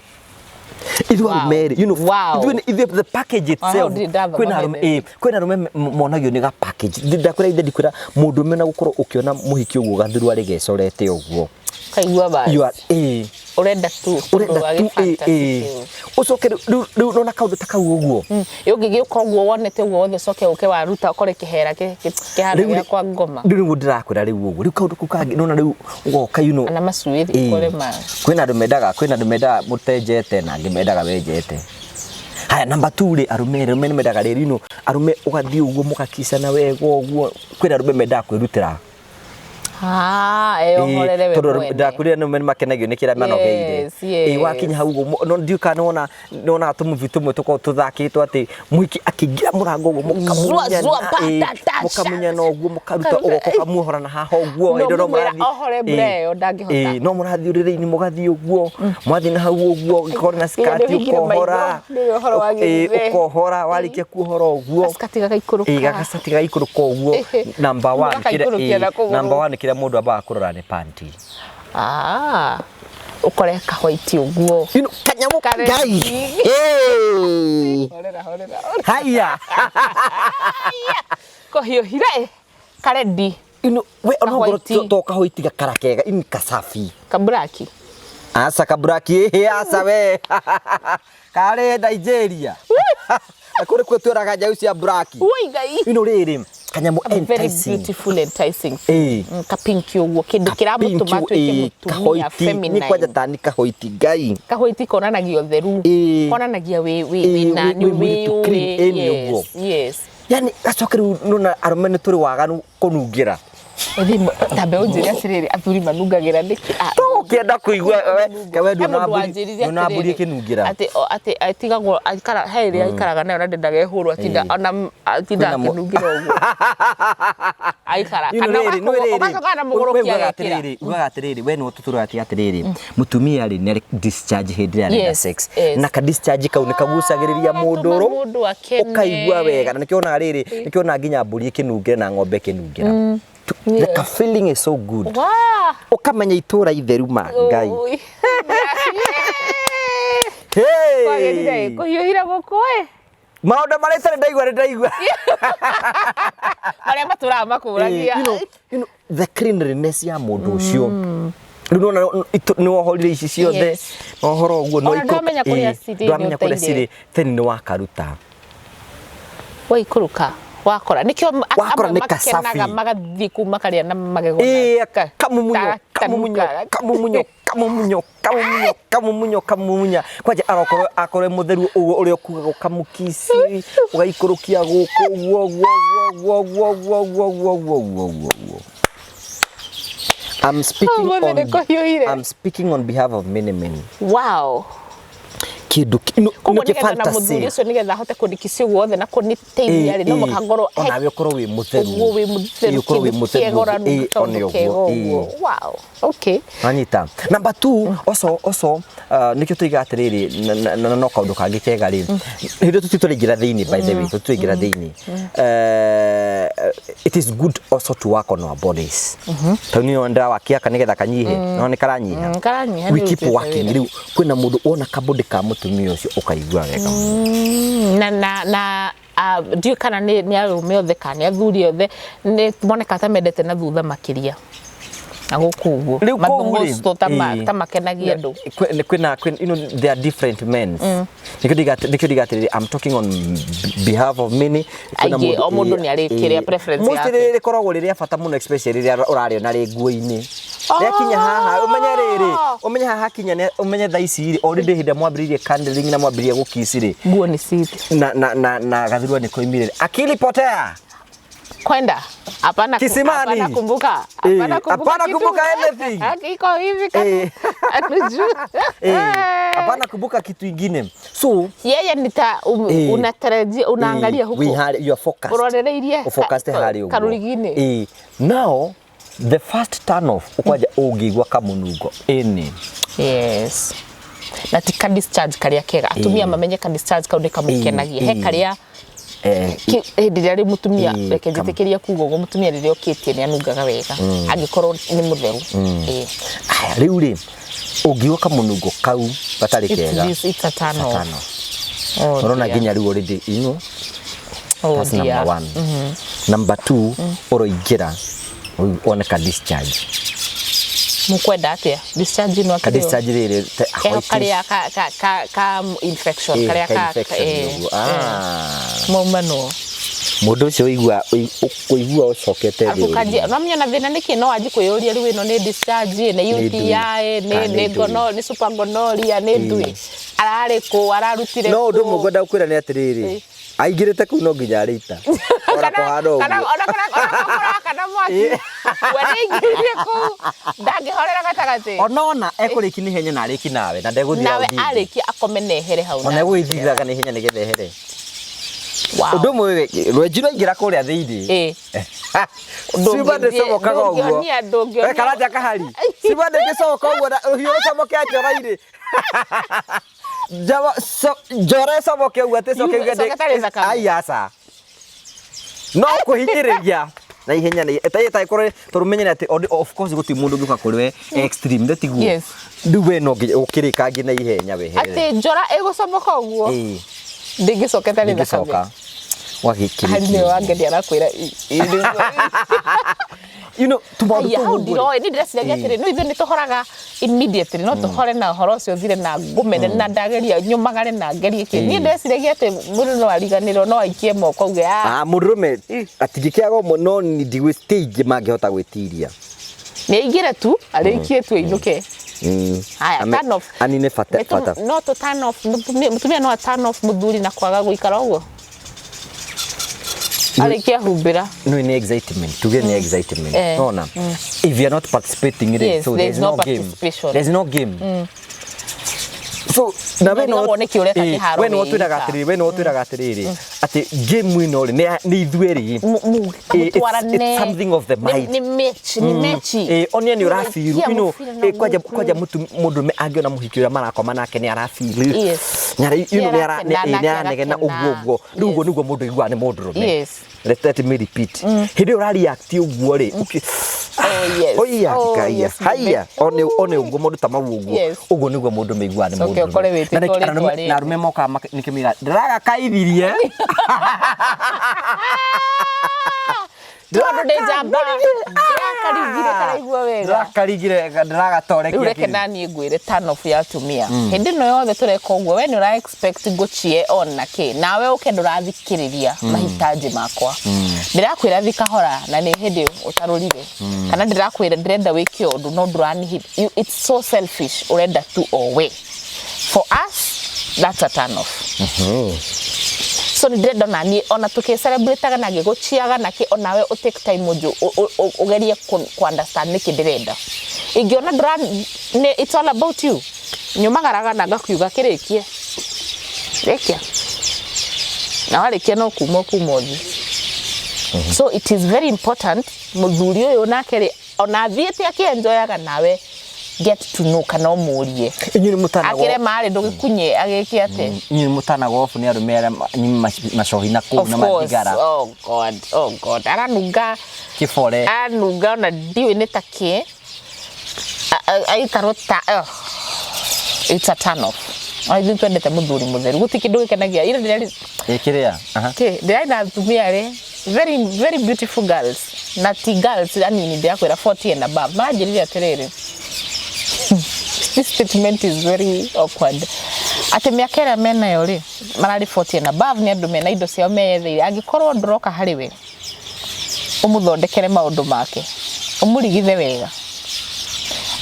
Ithuĩ Wow. arũme rĩ, you know, Wow. ithuĩ the package itself, ndirĩ ndathoma kwĩna arũme, by ĩĩ, kwĩna arũme monagio nĩ ga package. Ndakwĩra ithe ndikwĩra mũndũ ũmwe na gũkorwo ũkĩona mũhiki ũguo gathurwarĩ gecorete ũguo. Kaigua basi. You are, ĩĩ, Ũrenda tu ũrenda ũndũ wa tu, ĩĩ, gĩ-fantasy ĩĩ. kĩu. Ũcoke rĩu nona kaũndũ ta kau ũguo. Ũngĩgĩũka ũguo wonete ũguo wothe ũcoke ũke waruta ũkore kĩhera kĩhana Rĩu gĩa kwa ngoma. Rĩu nĩguo ndĩrakwĩra rĩu ũguo. Rĩu kaũndũ kau kangĩ nona rĩu ũgoka, you know, Kana macuĩri ũkore ma. Kwĩna andũ mendaga mũtenjete na angĩ mendaga wenjete. Haya, number 2 rĩ, arũme nĩ mendaga rĩrĩ, you know, arũme ũgathiĩ ũguo mũgakicana wega ũguo. Kwĩna arũme mendaga kwĩrutĩra. Ah, eyohorere we Tondũ mwene. ndakwĩrire nĩ makenagio nĩ kĩrĩa manogeire. Yes. Wakinya hau ũguo, no ndiũĩ kana nĩwona nĩwonaga tũmuvi tũmwe tũkoragwo tũthakĩtwo atĩ mũhiki akĩingĩra mũrango ũguo mũkamunyana, Zua, zua, pa, ta, ta, mũkamunyana ũguo, mũkaruta Karuta. ũgoka ũkamuohora na haha ũguo. No Hĩndĩ ĩyo no mũmwĩra mũrathiĩ- ohore mbura ĩyo ndangĩhota. No mũrathiĩ ũrĩrĩ-inĩ mũgathiĩ ũguo, mwathiĩ na hau ũguo ũgĩkorwo na Nginya skati ndũhingire maitho, ũkohora. ndũĩ ũhoro wa gĩthe. Ũkohora, warĩkia kuohora ũguo, Gaskati gagaikũrũka. Gagacati gagaikũrũka ũguo. Number one, kĩrĩa- Mũgakaikũrũkia na kũgũrũ. Number one kĩrĩa mũndũ ambaga kũrora nĩ panty. Ah, ũkore kahwaiti ũguo. You know, kanyamũ Kare- Ngai. Hey! Horera, horera. Haya. Kũhiũhire karendi. You know, we ona Kahoiti. to kahoiti gakara kega, ini kasafi. Kaburaki. Asa kaburaki, asa we. Kare Nigeria. Kũrĩ kuo twĩraga njaũ cia buraki. Ui Ngai. You know rĩrĩ, kanyamũ Very enticing. beautiful, enticing. Kapinki ũguo, kĩndũ kĩramũtũma atuĩke mũtumia Kahoiti nĩ kwanja feminine. tani kahoiti Ngai. Kahoiti konanagia ũtheru. Konanagia wĩ wĩ Ĩĩ, wĩ nani, wĩ mũirĩtu wĩ clean, wĩ ĩĩ, nĩ ũguo. Yes. Yani gacoke rĩu nona arũme nĩ tũrĩ waganu kũnungĩra. Tambe ũnjĩre atĩrĩrĩ, athuri manungagĩra nĩkĩ? Ah, Tũgũkĩenda kũigua we he mũndũ wanjĩrire ndũna mbũri atĩrĩrĩ, ĩkĩnungĩra. atĩ atigagwo aikara he ĩrĩa aikaraga nayo na ndendaga ĩhũrwo, atinda ona atinda Kwĩna akĩnungĩra ũguo aikara You know, kana rĩrĩ, no rĩrĩ, ũgacoka na we mũgũrũki ugaga agekĩra. atĩrĩrĩ, ugaga atĩrĩrĩ, we nĩwe tũtũraga atĩ atĩrĩrĩ, mũtumia rĩ nĩ arĩ discharge hĩndĩ ĩrĩa arenda Yes, sex, yes. na ka discharge kau nĩ kagucagĩrĩria Ah, mũndũ gatũma rũ mũndũ akene. ũkaigua wega, na nĩkĩo wonaga rĩrĩ, nĩkĩo wonaga nginya mbũri ĩkĩnungĩra na ng'ombe ĩkĩnungĩra. The ka feeling is so good. Wah! Ũkamenya itũra itheru ma Ngai. Ui. Hey! Kwagĩrire kũhiũhire gũkũ ĩ. Maũndũ marĩa itarĩ ndaigua nĩ ndaigua. Marĩa matũraga makũragia. You know, the cleanliness ya mũndũ ũcio. Rĩu nĩwona nĩ wohorire ici ciothe, wohora ũguo no Ona ndwamenya kũrĩa cirĩ, ndwamenya nĩ kũrĩa ũteire. cirĩ, then nĩ wakaruta. Waikũrũka wakora nĩkĩo Wakora amwe nĩ kasafi. makenaga magathiĩ kũu makarĩa na magego na Ĩĩ, kamumunyo, kamumunyo, tanuka. kamumunyo, kamumunyo, kamumunyo, kamumunyo, kamumunya. Kwanja arokorwo akorwo e mũtheru ũguo ũrĩa ũkugaga ũkamũkici, ũgaikũrũkia gũkũ ũguo ũguo ũguo ũguo ũguo ũguo ũguo ũguo ũguo ũguo ũguo. I'm speaking Ũmũthĩ on, nĩkũhiũhire. I'm speaking on behalf of many men. Wow. Kĩndũ Koguo no kĩ nĩgetha na mũthuri fantasy. ũcio nĩgetha ahote kũndikisia ũguo wothe na kũniteithia rĩ, no mũhaka ngorwo he Onawe ũkorwo wĩ mũtheru. ũguo wĩ mũtheru, Ĩĩ, ũkorwo wĩ kĩndũ mũtheru. kĩega ũranunga Ĩĩ, kaũndũ one kega ũguo, ũguo. ĩĩ. Wow. Okay. Wanyita. Number two, also also nikio tuiga atiriri na no kaundu kangi kega ri. Hĩndĩ tũti tũraingĩra thĩinĩ, by the way, tũti tũraingĩra thĩinĩ. It is good also to work on our bodies. Tondũ niĩ ndĩrawakia nĩgetha kanyihe, no nĩ karanyiha. Karanyiha We nĩ keep ũrutĩte working. wĩra. Rĩu kwĩna mũndũ wona kabody ka mũtumia ũcio ũkaigua wega. Na ndiũĩ kana nĩ arũme othe kana nĩ athuri othe nĩ moneka ta mendete na thutha makĩria na gũkũ ũguo Rĩu kũu rĩ, mathũngũcũ ĩĩ. ta makenagia andũ. Kwĩna there are different men. Nĩkĩo ndiga atĩrĩrĩ, I'm talking on behalf of many. Kwĩna Aingĩ, o mũndũ nĩ arĩ kĩrĩa preference Mostly yake. rĩkoragwo rĩrĩa bata mũno, especially rĩrĩa ũrarĩona rĩ nguo-inĩ. Rĩakinya haha, ũmenye rĩrĩ, ũmenye haha hakinya ũmenye thaa ici rĩ, already hĩndĩ ĩrĩa mwambĩrĩirie candling na mwambĩrĩirie gũkiss rĩ, Nguo nĩ citi na gathurua nĩ koimire. Akili potea. Kwenda hapana Kisimani. Hapana kumbuka. Eh, Hapana kumbuka hapana kitu. kumbuka anything. Iko hivi kama Eh. hatujui. Eh, hapana kumbuka kitu ingine. So Yeye nita Eh. unatarajia unaangalia eh, huko we had you are focused. Urorereirie Ũfocused harĩ ũguo. karũrigi-inĩ. Ĩĩ. Now the first turn off ũkwanja ũngĩigua kamũnungo ĩnĩ. Yes, na ti ka discharge karia kega atumia mamenye ka discharge kau nĩ kamũkenagia he Eh. karia Eh, hĩndĩ ĩrĩa rĩ mũtumia Eh, reke njĩtĩkĩrie kuga ũguo mũtumia rĩrĩa okĩtie nĩ anungaga wega angĩkorwo nĩ mũtheru. Eh. Aya, rĩu rĩ ũngĩigua kamũnungo kau gatarĩ kega. It's a turn off. Turn off. Oh, Ũrona dear. nginya rĩu already Oh, that's dear. number one. Number two, ũroingĩra wone ka discharge. Mũkwenda atĩa discharge ĩno Ka akĩrĩ o? discharge rĩrĩ Keho karĩa ka infection Eh, karĩa ka ka infection eh, ũguo. Ah. maumanwo. Mũndũ ũcio ũigua ũigua ũcokete thĩ Arabu kanjia ũguo. no menya na thĩna nĩkĩ no wanji kwĩyũria rĩu ĩno nĩ discharge nĩ Nĩ UTI ndui. nĩ Kana nĩ nĩ ndui. gono nĩ super gonorrhea nĩ ndui ararĩ kũ ararutire No ũndũ kũ? ũmwe ngwenda gũkwĩra nĩ atĩrĩrĩ, aingĩrĩte kũu no nginya arĩita ona kũhana ũguo. Kana ona kana ona kana mwaki we nĩaingĩrire kũu ndangĩhorera gatagatĩ. Onona ekũrĩki nĩ ihenya na arĩki nawe na ndegũthiĩ Nawe round ĩngĩ. arĩkia akome na ehere hau Ona na egũgĩthiriraga na ihenya nĩgetha ehere. Wow. Ũndũ ũmwe rwenji rwaingĩra kũrĩa thĩinĩ, Ĩĩ. ciuma ndĩcomokaga ũguo. Ndũngĩhonia, ndũngĩhonia. We Karanja kahari, ciuma ndĩngĩcomoka ũguo na rũhiũ rũcomoke njora-inĩ. Njora ĩcomoke ũguo atĩ ĩcoke Yume- yuge ĩcoke tarĩ thakame. Ai aca, no kũhinyĩrĩria na ihenya na ĩtarĩ tondũ menyere atĩ of course gũtirĩ mũndũ ũngĩũka kũrĩ we extreme nĩ tiguo? Yes. Rĩu we no nginya ũkĩrĩkangie na ihenya wehere. Atĩ njora ĩgũcomoka ũguo Ĩĩ. ndĩngĩcoka ĩtarĩ thakame. Ndĩngĩcoka. Hari Wagĩkĩrĩkia nĩwe wangeria arakwĩra tũmaũndũ Aya, tũu hau ũguo rĩ. ndiroĩ nĩ ndĩreciragia Ĩĩ. atĩrĩ no ithuĩ nĩ tũhoraga immediately no tũhore na ũhoro ũcio ũthire na ngũmene na ndageria nyũmagare na ngerie kĩ niĩ ndĩreciragia atĩ mũndũ no ariganĩrwo no aikie moko auge "Ah, Ah, mũndũrũme atingĩkĩaga ũmwe no ndigwĩ ti aingĩ mangĩhota gwĩtiria. Nĩ aingĩre tu arĩkie tu ainũke." Haya, turn off. Anine bata bata. No tũ turn off mũtumia no a turn off mũthuri na kwaga gũikara ũguo arĩkia humbĩra. No nĩ excitement, tuge nĩ excitement. Eh. Nona if you are not participating in it, Yes, so there there's is no no game. participation. There's no game. So na we no Nĩũrigagwo nĩkĩ ũreka Eh, kĩharo we no wĩ twĩraga ika. atĩrĩrĩ, we no twĩraga atĩrĩrĩ atĩ game ĩno rĩ nĩ ithuĩ rĩ. Eh, Mũtwarane. it's something of the mind. Nĩ mechi, nĩ mechi. Eh, onia nĩ ũrabiru Ũraikia mũbira na kwanja gũkũ. kwanja mũndũrũme angĩona mũhiki ũrĩa marakoma nake nĩ arabiru. Yes. Nĩ ara Nĩ arakena, nĩ aranegena nake ũguo agakena. ũguo rĩu ũguo Yes. nĩguo mũndũ aiguaga nĩ mũndũrũme. Yes. Let me repeat, hĩndĩ ĩyo ũrareact ũguo rĩ Oh, yes. oia Oh, ngai yes, haiya one one ũguo mũndũ ta mau ũguo Yes. ũguo nĩguo mũndũ meiguaga nĩ Coke mũndũrũme. ũkore wĩtĩtwo Na rĩtwa na rĩngĩ. arũme mokaga nĩkĩmĩra ndĩragakaithirie. Tondũ ndĩ njamba ndĩrakarigire karaigua wega. Ndĩrakarigire Rĩu ndĩragatorekia. reke naniĩ ngwĩre turn off ya atumia hĩndĩ ĩno yothe tũreka ũguo we nĩ ũra expect ngũchie on na kĩ nawe ũke ndũrathikĩrĩria mahitaji makwa ndĩrakwĩra thi kahora na nĩ hĩndĩ ũtarũrire kana ndĩrakwĩra ndĩrenda wĩke ũndũ no ndũranihi. It's so selfish, ũrenda tu o we. For us that's a turn off. So nĩ ndĩrenda ona niĩ ona tũkĩ-celebrate-aga na ngĩgũchiaga na kĩ, onawe ũ take time ũgerie kũ understand nĩkĩ ndĩrenda. Ingĩona ndũra nĩ it's all about you, nyũmagaraga na ngakiuga kĩrĩkie, rĩkia, na warĩkia no kuma ũkuma ũthiĩ. So it is very important mũthuri ũyũ nake rĩ, ona athiĩte akĩenjoyaga nawe, get to know kana ũmũrie. Inyuĩ nĩ mũtanagwo Akĩre marĩ ndũgĩkunye agĩke atĩ. Inyuĩ nĩ mũtanagwo obu nĩ arũme arĩa macohi na kũu Of na course. mathigara. Oh God, oh God, aranunga. Kĩbore. Aranunga ona ndiũĩ nĩ ta kĩ. Aikarwo ta, oh, it's a turn off. Ona ithuĩ twendete mũthuri mũtheru, gũtirĩ kĩndũ gĩkenagia ira ndĩrarĩ. Ĩ kĩrĩa aha. Kĩ ndĩrarĩ na atumia rĩ, very very beautiful girls, na ti girls anini, ndĩrakwĩra 40 and above, maranjĩrire atĩrĩrĩ, this statement is very awkward, atĩ mĩaka ĩrĩa menayo rĩ, mararĩ 40 and above, nĩ andũ mena indo ciao meyetheire. Angĩkorwo ndũroka harĩ we ũmũthondekere maũndũ make, ũmũrigithe wega,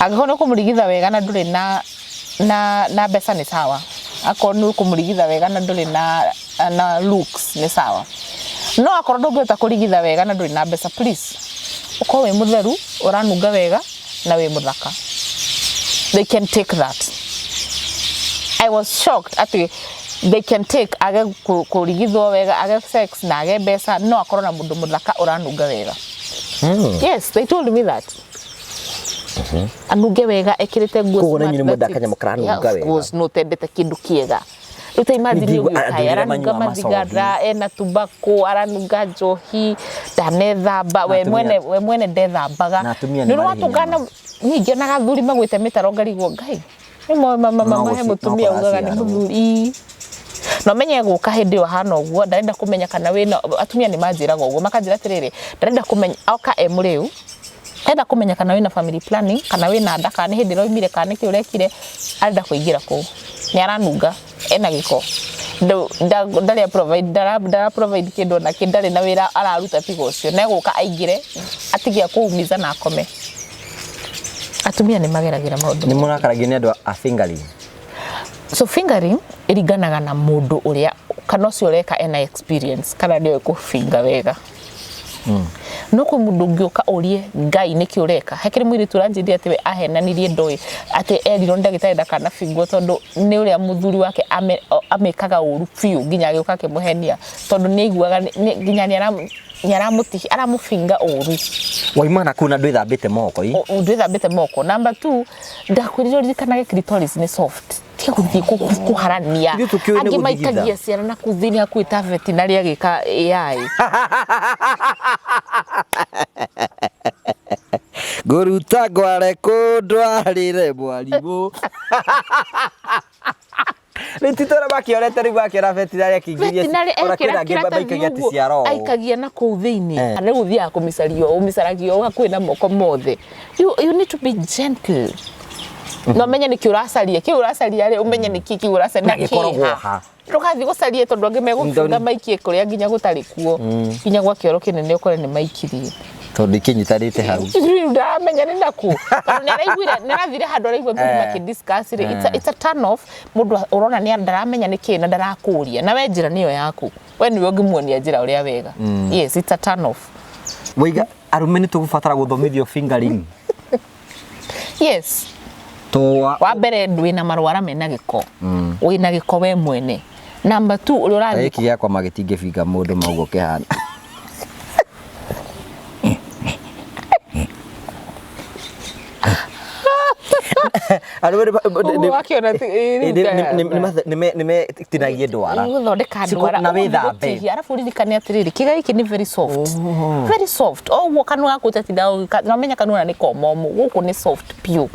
angĩkorwo nĩ ũkũmũrigitha wega na ndũrĩ na mbeca nĩ sawa, akorwo nĩ ũkũmũrigitha wega na ndũrĩ na looks nĩ sawa, no akorwo ndũngĩhota kũrigitha wega na ndũrĩ na mbeca, please ũkorwo wĩ mũtheru, ũranunga wega na wĩ mũthaka. They can take that. I was shocked atĩ they can take age kũrigithwo wega, age sex na age mbeca, no akorwo na mũndũ mũthaka ũranunga wega. Yes, they told me that anunge wega, ekĩrĩte nguo Koguo na smart, inyuĩ nĩ mwendaga that's it. kanyamũ karanunga Yeah, of wega. course, no tendete kĩndũ kĩega. Rĩu ta imagine Ningĩ ũyũ andũ kaĩ arĩa aranunga manyuaga mathigara, ena tobacco, aranunga njohi, ndanethamba we mwene, we mwene ndethambaga. Na atumia nĩ Nĩ marĩ ũratũngana hinya. Niĩ ngĩonaga athuri magwĩte mĩtaro ngarigwo Ngai nĩ moĩ No mahe mũtumia no ugaga nĩ kũraciarwo. mũthuri. Ii. Na ũmenye gũka hĩndĩ ĩyo ahana ũguo ndarenda kũmenya kana wĩna atumia nĩ manjĩraga ũguo, makanjĩra atĩrĩrĩ, ndarenda kũmenya oka e mũrĩu, arenda kũmenya kana wĩna family planning, kana wĩna nda, kana nĩ hĩndĩ ĩraumire, kana nĩkĩ ũrekire. Arenda kũingĩra kũu nĩ aranunga, ena gĩko, ndarĩ provide, ndara provide kĩndũ ona kĩ, ndarĩ na wĩra araruta tiga ũcio, na egũka aingĩre atige akũumiza na akome. Atumia nĩ mageragĩra maũndũ. Nĩ mũrakaragio nĩ andũ a fingering? So fingering ĩringanaga na mũndũ ũrĩa kana ũcio ũreka ena experience kana nĩoĩ kũfinga wega. No kwĩ mũndũ ũngĩũka ũrie Ngai nĩkĩ ũreka. He kĩrĩ mũirĩtu ũranjĩrire atĩ we ahenanirie ndoĩ atĩ erirwo nĩ ndagĩtarĩ ndakanabingwo tondũ nĩ ũrĩa mũthuri wake amĩkaga ũru biũ nginya agĩũka akĩmũhenia tondũ nĩ aiguaga nginya nĩ aramũbinga ũru. Waima na kũu na ndwĩthambĩte moko ĩ? Ndwĩthambĩte moko. Number 2, ndakwĩrire ũririkanage clitoris nĩ soft. Tiga gũthiĩ kũharania. Ithuĩ tũkĩũĩ nĩ Angĩ gũthigitha. maikagia ciara na kũu thĩinĩ hakuhĩ ta vetinarĩ agĩka AI. Ngũruta ngware kũndwarĩre mwarimũ. Rĩu ti tũrĩa makĩorete rĩu makĩora vetinarĩ akĩingĩria Vetinarĩ ona ekĩra kwĩna angĩ kĩratathi maikagia atĩ ũguo, ciara ũũ. aikagia na kũu thĩinĩ. Kana rĩu ũthiaga kũmĩcaria ũũ, ũmĩcaragia ũũ hakuhĩ na moko mothe. You need to be gentle. Na ũmenye nĩkĩ ũracaria, kĩu ũracaria rĩ, ũmenye nĩkĩ kĩu ũracaria Na na gĩkoragwo kĩha. ha. Ndũgathiĩ gũcaria tondũ angĩ megũbunga maikie kũrĩa nginya gũtarĩ kuo. Nginya gwa kĩoro kĩnene ũkore nĩ maikirie. Tondũ ikĩnyitanĩte hau. Rĩu ndaramenya nĩ nakũ. Tondũ nĩ araiguire, nĩ arathire handũ araigua athuri makĩ-discuss rĩ, it's a turn off. Mũndũ ũrona nĩ ndaramenya nĩ kĩ na ndarakũria. Na we njĩra nĩyo yaku. We nĩwe ũngĩmuonia njĩra ũrĩa wega. Yes, it's a turn off. Waiga arũme nĩ tũgũbatara gũthomithio fingering. Yes. Twa Wa mbere ndwĩna marwara mena gĩko. Wĩna gĩko we mwene. Number 2, ũrĩa ũrathiĩ gĩkĩ gĩakwa magĩtingĩbinga mũndũ maugo kĩhana. Arũme Ũguo wakĩona ĩ, rĩu nĩmetinagie ndwara. Gũthondeka ndwara, na ũguo nĩ wĩthambe. gũtihia. Arabu ũririkane atĩrĩrĩ, kĩga gĩkĩ nĩ very soft. Very soft. O ũguo kanua gaku ũtatindaga ũgĩka, na ũmenye kanua nĩ komomu, gũkũ nĩ soft biũ.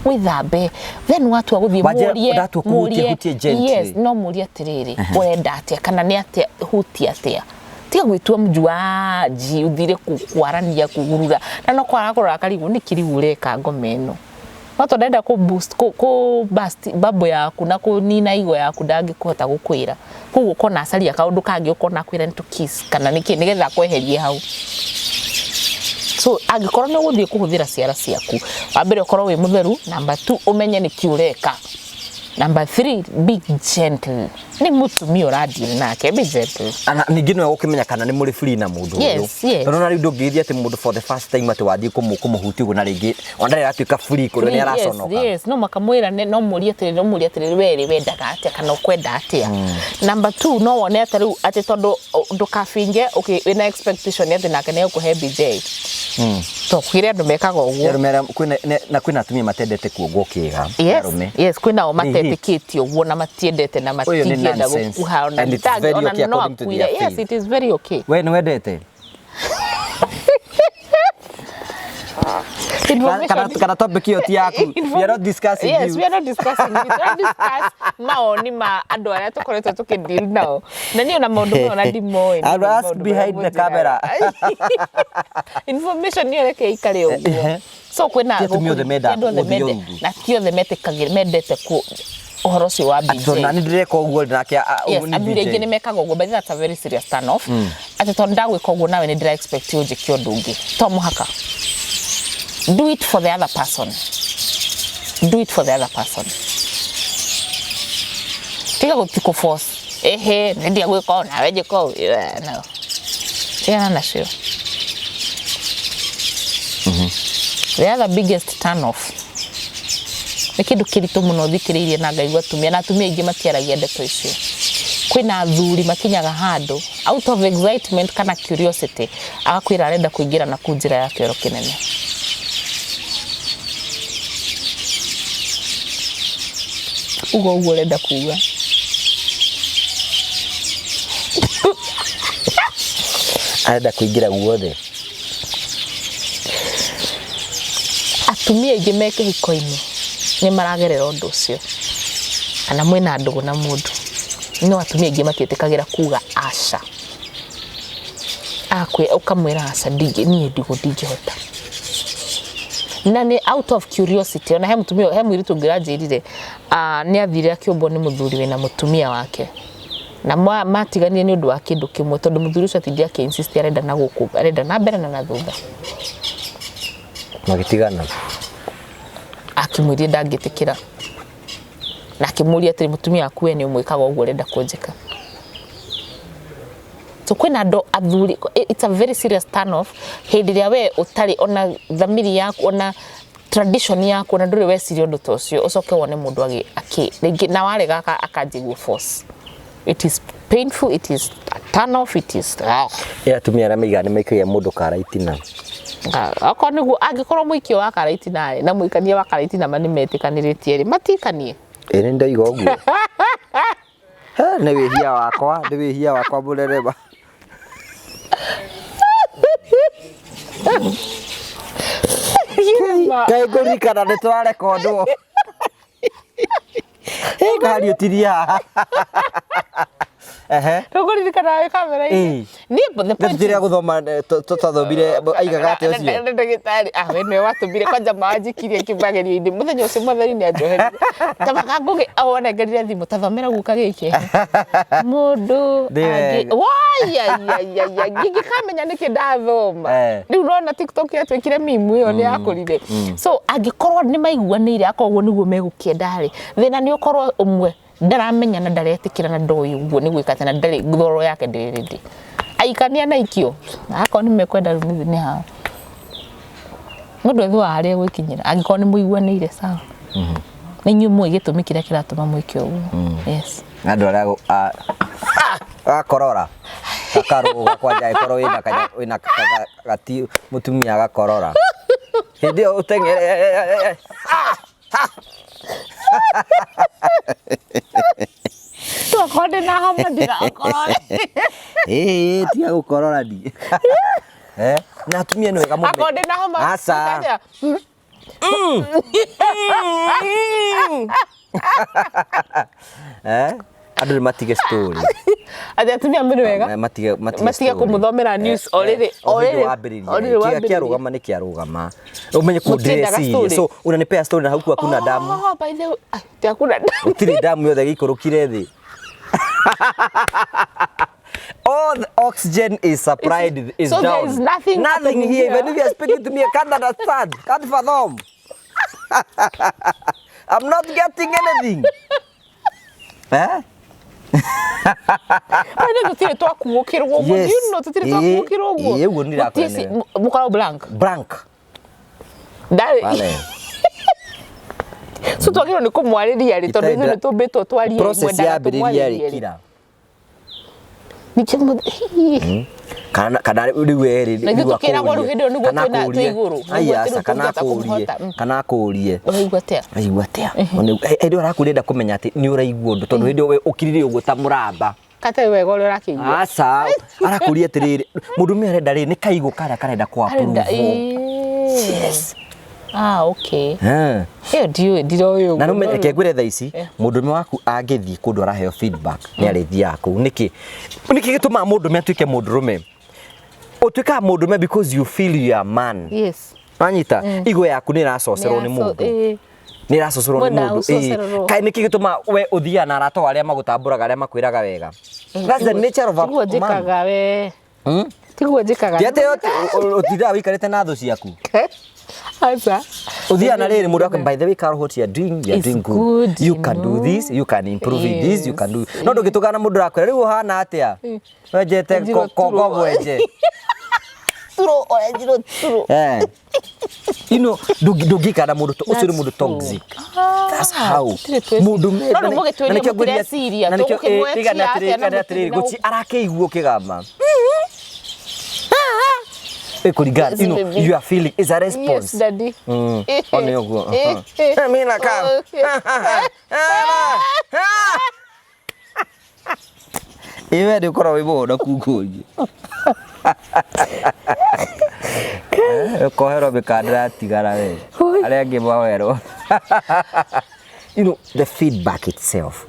Wĩthambe. Then watua gũthiĩ Wanjĩra mũrie, ndatua kũhutia, mũrie. hutie gently. Yes, no mũrie atĩrĩrĩ, ũrenda atĩa kana nĩ atĩa, hutia atĩa. Tiga gwĩtua mjuaji ũthire kwarania kũgurura. Na no kwara kũrora karigwo nĩkĩ rĩu ũreka ngoma ĩno. No tondũ ndenda kũ boost, kũ burst bubble yaku na kũnina ego yaku ndangĩkũhota gũkwĩra. Koguo ũkona acaria kaũndũ kangĩ ũkona akwĩra nĩ tũ kiss kana nĩkĩ nĩgetha akweherie hau. So angĩkorwo nĩ ũgũthiĩ kũhũthĩra ciara ciaku, wa mbere ũkorwo wĩ mũtheru, number 2 ũmenye nĩkĩ ũreka. Number three, be gentle. Nĩ mũtumia ũradeal nake, be gentle. Ana ningĩ nĩwe gũkĩmenya kana nĩ mũrĩ free na mũndũ ũyũ. Yes. Tondũ na rĩu ndũngĩgĩthiĩ atĩ mũndũ for the first time atĩ wathiĩ kũmũhutia ũguo na rĩngĩ ona ndarĩ aratuĩka free kũrĩ nĩ araconoka. Yes, no makamwĩra no mũrie atĩrĩrĩ, no mũrie atĩrĩrĩ, we rĩ wendaga atĩa kana ũkwenda atĩa. Number two, no wone atĩ rĩu atĩ tondũ ndũkabinge wĩna expectation atĩ nake nĩ egũkũhe BJ. To kwĩrĩ andũ mekaga ũguo. Arũme arĩa na kwĩna atumia matendete kuongwo kĩga. Yes, Arũme. yes, kwĩna o Nĩ hit. matetĩkĩtie ũguo na matiendete na Ũyũ nĩ matingĩenda nonsense. gũkuha ona And it's very ona okay no according to akuire. their Yes, faith. it is very okay. We nĩ wendete? Kana topic ĩyo ti yaku. We are not discussing Yes, you. we are not discussing. We don't discuss maoni ma andũ arĩa tũkoretwo tũkĩdeal nao. Na niĩ ona maũndũ maya ona ndimoĩ. I will ask behind the camera. Information ĩyo reke ĩikare ũguo. So kwĩna Ti atumia othe mendaga ti andũ othe gũthiĩ ũru. na ti othe metĩkagĩra mendete ku ũhoro ũcio wa Atĩ tondũ BJ. nani ndĩreka ũguo nake Yes, ũguo nĩ athuri BJ. aingĩ nĩ mekaga ũguo, but that's a very serious turn off. Atĩ tondũ ndagwĩka ũguo nawe nĩ ndĩra expect ũnjĩke ũndũ ũngĩ. To mũhaka. Do it for the other person. Do it for the other person. Tiga gũti kũ force. Ehe, nĩ ndiagwĩka ũũ nawe njĩka ũũ. Yeah, no. Tigana nacio. The other biggest turn off nĩ kĩndũ kĩritũ mũno thikĩrĩirie na ngaigua atumia na atumia aingĩ matiaragia ndeto icio. Kwĩna athuri makinyaga handũ out of excitement kana curiosity agakwĩra arenda kũingĩra na kuu njĩra ya kĩoro kĩnene. Uga ũguo ũrenda kuga. Arenda kũingĩra guothe. Atumia aingĩ me kĩhiko-inĩ nĩ maragerera ũndũ ũcio, kana mwĩna ndũgũ na mũndũ, no atumia aingĩ matiĩtĩkagĩra kuga aca. Ũkamwĩra aca, niĩ ndigũ ndingĩhota. Na nĩ out of curiosity. Ona he mũtumia, he mũirĩtu ũngĩ ũranjĩrire, nĩ athire akĩũmbwo nĩ mũthuri wĩna mũtumia wake. Na matiganire nĩ ũndũ wa kĩndũ kĩmwe, tondũ mũthuri ũcio atindire akĩ insist arenda na gũkũ, arenda na mbere na na thutha. Magĩtigana. Akĩmwĩrire ndangĩtĩkĩra. Na akĩmũria atĩrĩ, mũtumia waku we nĩ ũmwĩkaga ũguo ũrenda kũnjĩka. So kwĩna andũ athuri, it's a very serious turn off hĩndĩ ĩrĩa we ũtarĩ ona thamiri yaku, ona tradition yaku, ona ndũrĩ weciria ũndũ ta ũcio, ũcoke wone mũndũ akĩ rĩngĩ na warega akanjia guo force. It is painful, it is a turn off, it is Ĩ atumia arĩa maigaga nĩ maikagia mũndũ kara itina. Okorwo nĩguo, angĩkorwo mũikio wa kara itina rĩ, na mũikania wa kara itina ma nĩmetĩkanĩrĩtie rĩ, matikanie. Ĩ nĩ ndoiga ũguo. He, nĩ wĩhia wakwa, nĩ wĩhia wakwa mũnene ma. Kaĩ ngũririkana nĩ tũrarekondwo. Ngari ũtirie haha. Ehe. Ndũkũririkana wĩ kamera-inĩ. Ĩĩ. Niĩ the point Tũtirĩa gũthoma tũtathomire aigaga atĩa ũcio. Ndagĩtarĩ, we nĩwe watũmire kwanja mawanjikirie kĩmagerio-inĩ mũthenya ũcio mwathani nĩ anjoherire. Ta makangũgĩ wanengerire thimũ ta thomera guka gĩkĩ. Mũndũ Nĩ wega. Wai, ai, ai, ai, ai, ngĩkamenya nĩkĩ ndathoma. Rĩu nona TikTok yatuĩkire meme ĩyo nĩ yakũrire. So angĩkorwo nĩ maiguanĩire akorwo ũguo nĩguo megũkĩenda rĩ, thĩna nĩ ũkorwo ũmwe ndaramenya na ndaretĩkĩra na ndoĩ ũguo nĩ gwĩka atĩa na ndarĩ ngoro yake ndĩrĩ ready. Aikania na ikio, akorwo nĩ mekwenda rĩu nĩ hao. Mũndũ ethuaga harĩa egwĩkinyĩra, angĩkorwo nĩ mũiguanĩire sawa. Nĩ inyuĩ mũĩ gĩtũmi kĩrĩa kĩratũma mwĩke ũguo. Yes. Andũ arĩa gakorora gakarũga kwanja angĩkorwo wĩna wĩna gati mũtumia agakorora. Hĩndĩ ĩyo ũteng'ere. Tokorwo ndĩna homa ndirakorore. Ĩĩ, tiga gũkorora ndi. Na atumia nĩ wega mũno. Akorwo ndĩna homa. Aca. Andũ nĩ matige story. Atĩ atumia mũrĩ wega? Matige Matige kũmũthomera news o rĩrĩ, o rĩrĩ, wambĩrĩria. o rĩrĩ wambĩrĩria. Kĩarũgama nĩ kĩarũgama. Umenye Mũtiendaga kũndĩreciria. story. So unanipea story na huku hakuna damu. Oh, by the way, ti hakuna damu. Gũtirĩ damu yothe gĩikũrũkire thĩ. All the oxygen is supplied is So there down. is nothing Nothing happening here. here. Even if you are speaking to me, I can't understand. Can't fathom. I'm not getting anything. Eh? Bana tutire twakuũkĩrwo ũguo. Yes. Do you know tutire Ĩĩ, twakuũkĩrwo ũguo? ĩĩ, ũguo nĩ ndĩrakwĩra Gũtirĩ nĩwe. Mũkoragwo blank. Blank. Ndarĩ. Pale. So twagĩrĩirwo nĩ kũmwarĩria rĩ tondũ Itarĩ ithuĩ nĩ tũmbĩtwo twarie Process mwendaga yambĩrĩria rĩ tũmwarĩrie rĩ. kira. Ningĩ Kana kana rĩu we rĩ Na ithuĩ tũkĩragwo rĩu hĩndĩ ĩyo nĩguo kana twĩna- twĩ akũrie. igũrũ, nĩguo Ai, atĩ aca, rĩu kana tũngĩhota akũrie kũmũhota, mm. kana akũrie Ũraigua atĩa? Ũraigua atĩa? Hĩndĩ ĩyo arakũria enda kũmenya atĩ nĩ ũraigua ũndũ tondũ hĩndĩ ĩyo we ũkirire ũguo ta mũramba. Katarĩ wega ũrĩa ũrakĩigua. Aca, arakũria atĩrĩrĩ, mũndũ ũmwe arenda rĩ nĩ kaigũ karĩa karenda kũ Arenda approve. ĩĩ. Yes. Ah, okay. Eh. Ĩyo ndiũĩ ndiroĩ ũguo. Na nĩ reke ngwĩre thaa ici Eh. mũndũrũme waku angĩthiĩ kũndũ araheo feedback nĩ arĩthiaga kũu nĩkĩ nĩkĩ gĩtũmaga mũndũrũme atuĩke mũndũrũme ũtuĩkaga mũndũrũme because you feel you are a man. Yes. Wanyita igo yaku nĩ ĩracocerwo nĩ Nĩraco- mũndũ ĩĩ. nĩ ĩracocerwo nĩ Mwenda mũndũ ĩĩ. gũcocererwo. Kaĩ nĩkĩ gĩtũmaga we ũthiaga na arata o arĩa magũtambũraga arĩa makwĩraga wega? That's the nature of a Tiguo man. njĩkaga we. Tiguo njĩkaga. Ti atĩ ũtindaga ũikarĩte na thũ ciaku. Aca. Ũthiaga na rĩrĩ mũndũ akwĩra, by the way Carol, what you are doing, you are It's doing good. good, You you can do know. this, you can improve in this, you can do. Yes. No ndũngĩtũgana na mũndũ ũrakwĩra rĩu ũhana atĩa? Wenjete Wenjirwo kongo turo. mwenje. Turo ũrenjirwo turo. Eh. You know, ndũngĩikara na mũndũ ũcio nĩ mũndũ That's true. toxic. That's how. Tũtirĩ twĩ- Mũndũ No rĩu mũgĩtwĩrie mũtireciria, tũgũkĩmwetia atĩa na mũtirĩ na Gũti arakĩigua ũkĩgamba. Ĩkũringana, you know, Yes, baby. you are feeling is a response. Yes, daddy. Mm. One ũguo. Mimi nakaa. Ĩ we nĩ ũkoragwo wĩ mũhonoku ngũrie. Ũkoherwo mĩkanda yatigara we. Arĩa angĩ maoherwo. You know, the feedback itself.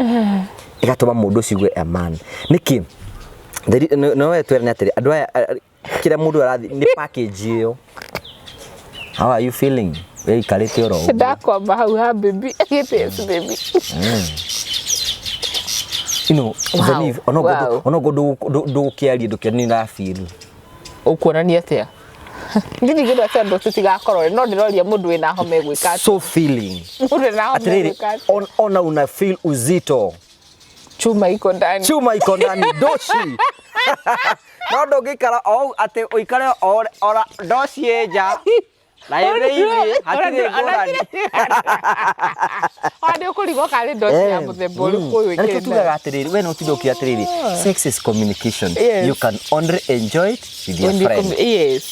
Ĩgatũma mũndũ ũcio aigue a man. Nĩkĩ? No we twerane atĩrĩ, andũ aya kĩrĩa mũndũ arathiĩ nĩ package ĩyo. How are you feeling? We ikarĩte oro ũguo. Ndakwamba hau ha baby. Yes, baby. You know, Wow. Zenith, Wow. onokorwo ndũgũkĩaria ndũkĩona nĩ ũrafeel. Ũkuonania atĩa? Ndirigĩrwo atĩ andũ tũtigakorwo no ndĩroria mũndũ wĩna homa egwĩka atĩa. So feeling. Mũndũ wĩna homa Atĩrĩrĩ, egwĩka atĩa. ona una feel uzito. Chuma iko ndani. Chuma iko ndani ndoci. No ndũngĩikara o ũũ atĩ ũikare o ora ndoci ĩ nja na ĩ thĩinĩ hatirĩ ngũrani. Ona nĩ ũkũrigwo kana nĩ ndoci ya mũthemba ũrĩkũ ũyũ Na nĩkĩo ĩkĩrĩ tugaga nayo. atĩrĩrĩ, we no ũtinde ũkiuga atĩrĩrĩ, sex is communication. Yes. You can only enjoy it with your When you friend. Yes.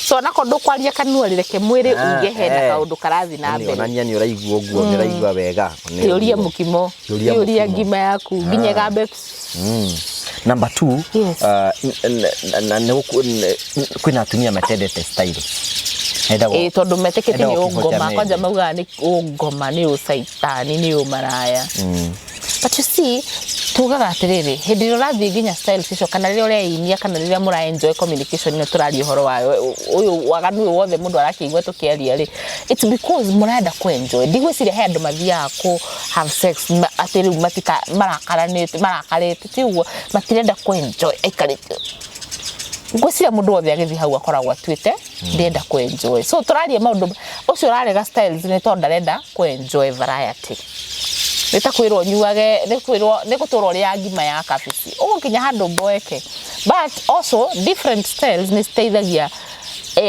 So onakorwo ndũkwaria kanua rĩ reke mwĩrĩ Ah, uge hena eh. kaũndũ karathiĩ na Nĩ mbere. onania nĩ ũraigua ũguo, nĩ ũraigua wega. Nĩ Ĩũria ũguo. mũkimo, Ĩũria ĩũria mũkimo. ngima yaku nginya ĩgambe. Number two, Yes. kwĩna atumia matendete style. Endagwo- Ĩĩ tondũ metĩkĩtie nĩ endagwo kĩhota ũngoma mende. kwanja maugaga nĩ ũngoma nĩ ũcaitani nĩ ũmaraya. But you see tugaga atĩrĩrĩ hĩndĩ ĩrĩa ũrathiĩ nginya styles icio kana rĩrĩa ũreinia kana rĩrĩa mũra enjoy communication ĩno tũraria ũhoro wayo ũyũ waganu ũyũ wothe mũndũ arakĩigua tũkĩaria rĩ, it's because mũrenda kũ enjoy. Ndigwĩciria he andũ mathiaga kũ have sex atĩ rĩu matika marakaranĩte marakarĩte ti ũguo matirenda kũ enjoy aikarĩte ngwĩciria mũndũ wothe agĩthiĩ hau akoragwo atuĩte ndĩrenda kũ enjoy. So tũraria maũndũ ũcio ũrarega styles nĩ tondũ ndarenda kũ enjoy variety. Nĩ ta kwĩrwo nyuage nĩ kwĩrwo nĩ gũtũra ũrĩaga ngima ya kabici ũgũkinya handũ mboeke. But also different styles nĩ citeithagia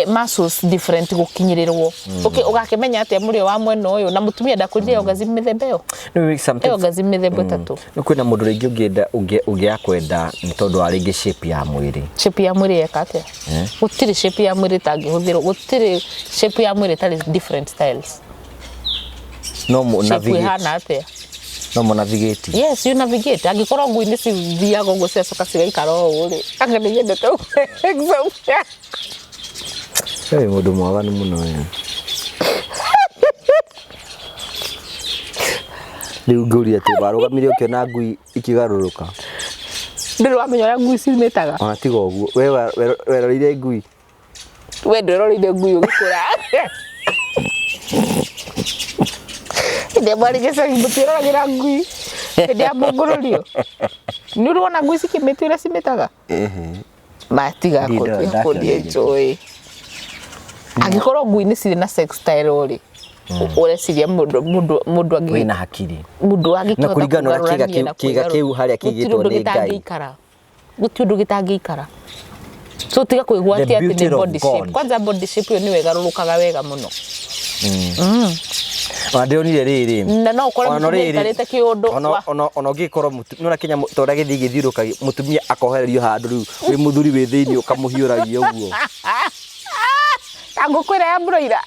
muscles different gũkinyĩrĩrwo. Okay, ũgakĩmenya atĩa mũrĩo wa mwena ũyũ na mũtumia ndakwĩrire orgasm mĩthemba ĩyo. Nĩ sometimes- Ĩyo orgasm mĩthemba ĩtatũ. Nĩ kwĩna mũndũ rĩngĩ ũngĩenda ũngĩaga kwenda nĩ tondũ wa rĩngĩ shape ya mwĩrĩ. Shape ya mwĩrĩ yeka atĩa? Gũtirĩ shape ya mwĩrĩ ĩtangĩhũthĩrwo, gũtirĩ shape ya mwĩrĩ ĩtarĩ different styles. No mũ Shape navigate. ĩhana atĩa? No mũ navigate. Yes, you navigate. Angĩkorwo ngui nĩ cithiaga ũguo cigacoka cigaikara ũũ rĩ, anga nĩ nyendete example. We wĩ mũndũ mwaganu mũno we. Rĩu ngũria atĩ warũgamire ũkĩona ngui ikĩgarũrũka. Ndũrĩ wamenya ũrĩa ngui cimĩtaga? Ona tiga ũguo, we weroreire ngui. We ndweroreire ngui ũgĩkũra. Hĩndĩ ĩrĩa mwarĩ gĩcagi mũtiĩroragĩra ngui. Hĩndĩ ya mũngũrũrio. Nĩ ũrĩ wona ngui cikĩmĩte ũrĩa cimĩtaga? Matiga Ndĩ kũndie ndakĩonire. njũĩ. Angĩkorwo ngui nĩ cirĩ na sex style rĩ, Ũreciria mũndũ mũndũ mũndũ angĩ Wĩna hakiri. Mũndũ angĩkĩhota Na kũringana na ũrĩa kũgarũrania na kĩga kĩu harĩa gũtirĩ kĩigĩtwo ũndũ nĩ Ngai. gĩtangĩikara, gũtirĩ ũndũ gĩtangĩikara, so tiga kwĩgwatia The atĩ beauty nĩ of body shape. God. Kwanza body shape ĩyo nĩyo ĩgarũrũkaga wega mũno. Ona ndĩronire rĩrĩ. Na no ũkore Ona mũtumia rĩrĩ, aikarĩte kĩũndũ ona ũngĩkorwo nĩwona kĩnyamũ ta ũrĩa gĩthiĩ gĩthiũrũrũkagia, mũtumia akohererio handũ rĩu wĩ mũthuri wĩ thĩinĩ ũkamũhiũragia ũguo. Ta ngũkũ ĩrĩa ya broiler.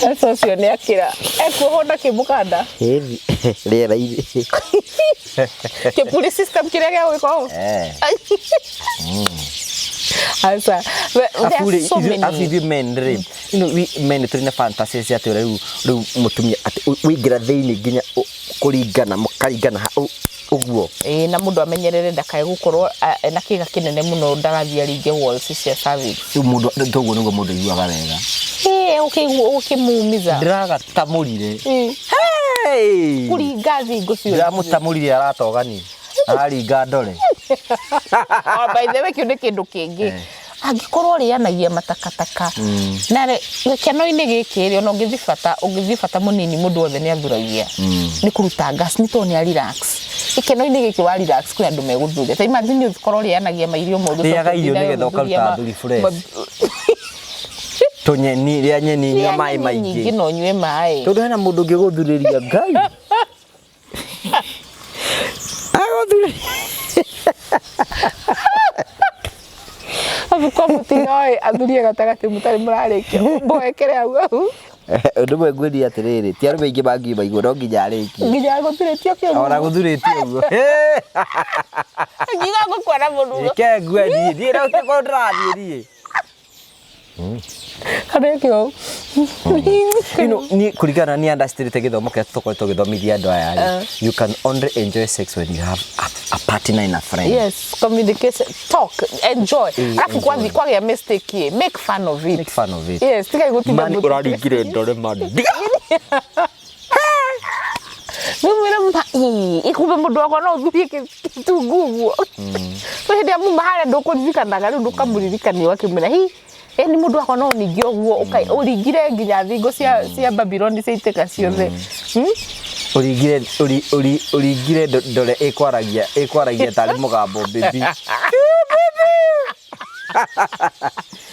Aca, ũcio nĩ akĩra ekuohwo na kĩmũkanda. Ĩthi rĩera-inĩ. Kĩpuri system kĩrĩa gĩa gwĩka ũũ. Aca. There Afu are rĩ, so afu many. ithuĩ men rĩ, you know, we men tũrĩ na fantasies atĩ ũrĩa rĩu mũtumia atĩ ũingĩra thĩinĩ nginya kũringana mũkaringana ũguo. Ĩĩ, na mũndũ amenyerere ndakae gũkorwo ena kĩga kĩnene mũno, ndagathiĩ aringe walls cia cervix. Rĩu mũndũ toguo nĩguo mũndũ aiguaga wega. Ĩĩ, ũkĩigua ũkĩmumiza. Ndĩragatamũrire. Hey! Kũringa thingo ciothe. Ndĩramũtamũrire, aratogani araringa ndore. Oh, by the way, kĩu nĩ kĩndũ kĩngĩ. Angĩkorwo ũrĩanagia matakataka na gĩkeno-inĩ gĩkĩ rĩ, ona ũngĩthiĩ bata, ũngĩthiĩ bata mũnini, mũndũ wothe nĩ athuragia nĩ kũruta gas, nĩ tondũ nĩ a relax. Gĩkeno-inĩ gĩkĩ wa relax, kwĩ andũ megũthuria. Ta imagine ũkorwo ũrĩanagia mairio moru, ũcoke Rĩaga irio ũtinde nĩgetha ũgĩthuria ũkaruta thuri fresh. Tũnyeni, rĩa nyeni, nyua Rĩa maĩ nyeni nyingĩ maingĩ. Na ũnyue maĩ. Tondũ hena mũndũ ũngĩ gũthurĩria Ngai agũthurĩria. Abu kwa mũtinoĩ athurie gatagatĩ mũtarĩ mũrarĩkia, mboekere hau hau. Ũndũ ũmwe ngwĩrire atĩrĩrĩ, ti arũme aingĩ mangiuma igũrũ, no nginya arĩkie. Nginya gũturĩtio kĩo. Ona gũthurĩtie ũguo. Nginya ngũkua na mũnugo. Ke ngue niĩ niĩ no korwo ndĩrathiĩ niĩ. Harĩa kĩo. You know, niĩ kũringana na niĩ understandĩte gĩthomo kĩrĩa tũkoretwo tũgĩthomithia andũ aya rĩ, you can only enjoy sex when you have a partner and a friend. Yes, communication, talk, enjoy. Alafu Enjoy. kwathi kwagĩa mistake ĩ, make fun of it. Make fun of it. Yes, tiga gũtinda. Mani ũraringire ndore man. Ndiga. Nĩmwĩra ma ĩ, ikumbe mũndũ wakwa no ũthurie gĩtungu ũguo. So hĩndĩ ĩrĩa muma harĩa ndũkũririkanaga, rĩu ndũkamũririkania ũgakĩmwĩra hi ĩ, nĩ mũndũ wakwa no ningĩ ũguo ũringire nginya thingo cia Babyloni ciaitĩka ciothe. Ũringire ũringire ndore ĩkwaragia tarĩ mũgambo, baby.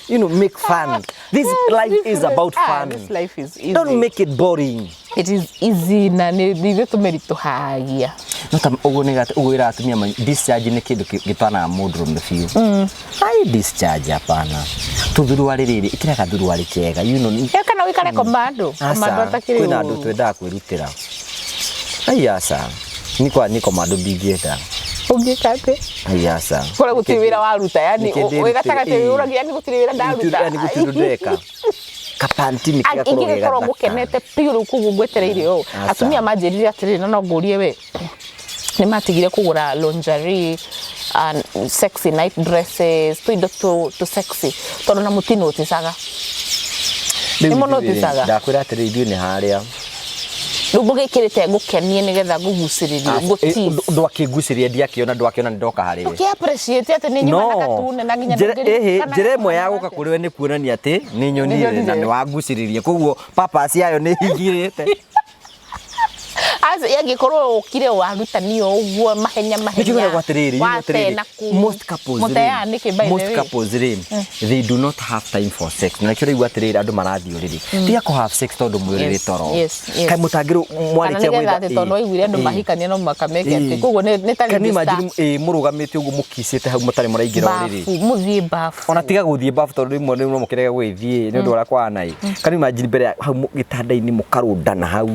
You know, make fun. This life is about Ah, fun. this life is easy. Don't make it boring. It is easy, na nĩ ithuĩ tũmĩritũhagia. No ta ũguo nĩ ũguo ĩra atumia discharge nĩ kĩndũ gĩtwanaga mũndũrũme biũ. Ai, discharge hapana. Tũthuruarĩ rĩrĩ, ĩkĩra gathuruarĩ kega, you know. Ĩ, kana ũikare komando komando Aca, atakĩrĩ kwĩna andũ ũru. twendaga kwĩrutĩra. Ai, aca. Ni kwa ni komando ndingĩenda. Ũngĩka atĩ? Ai, aca. Kũrĩa gũtirĩ wĩra waruta, yani Nĩkĩ wĩ gatagatĩ ndĩrutĩre? wĩũragia, yani gũtirĩ wĩra ndaruta. Yani gũtirĩ ũndũ ndeka. Kapanti nĩ kĩgakorwo gĩ Ingĩgĩkorwo gathaka. ngũkenete biũ rĩu koguo ngwetereire ũũ. Aca. Atumia manjĩrire atĩrĩrĩ, na no ngũrie we, nĩ matigire kũgũra lingerie and sexy night dresses, tũindo tũ sexy, tondũ na mũtinoticaga. Rĩu Nĩ ithuĩ rĩ, mũnoticaga? Ndakwĩra atĩrĩ, ithuĩ nĩ harĩa. Rĩu mũgĩkĩrĩte ngũkenie nĩgetha ngũgucĩrĩrie, ngũ-tease. Ndwakĩngucĩrĩria, ndiakĩona, ndwakĩona nĩ ndoka harĩ we. Ũkĩ appreciate atĩ nĩ nyuma na gatune na nginya njĩra ndũngĩririkana njĩra ĩmwe ya gatune gũka atĩa. kũrĩ we nĩ kuonania atĩ nĩ nyonire na Nĩ nyonire. nĩ wangucĩrĩria, koguo purpose yayo nĩ hingirĩte. Aca, angĩkorwo ũkire warutanio ũguo mahenya mahenya. Nĩkĩo ngwĩraga atĩrĩrĩ, you know wate atĩrĩrĩ, na kũu. most couples rĩ, Mũteaga nĩkĩ, by the most way? couples rĩ, they do not have time for sex, na nĩkĩo ũraigua atĩrĩrĩ, andũ marathiĩ ũrĩrĩ tiga kũ have sex tondũ mwĩ ũrĩrĩ toro. Yes. Kaĩ mũtangĩrwo Kana mwarĩkia nĩgetha atĩ tondũ waiguire andũ mahikania no mũhaka meke atĩ, koguo nĩ ta Can you register. imagine mũrũgamĩte ũguo mũkicĩte hau mũtarĩ mũraingĩra ũrĩrĩ? Bafu, mũthiĩ bafu. Ona tiga gũthiĩ bafu, tondũ rĩmwe no mũkĩrege gwĩthiĩ nĩ ũndũ ũrĩa kwana ĩ. Can you imagine mbere ya hau gĩtanda-inĩ mũkarũndana hau,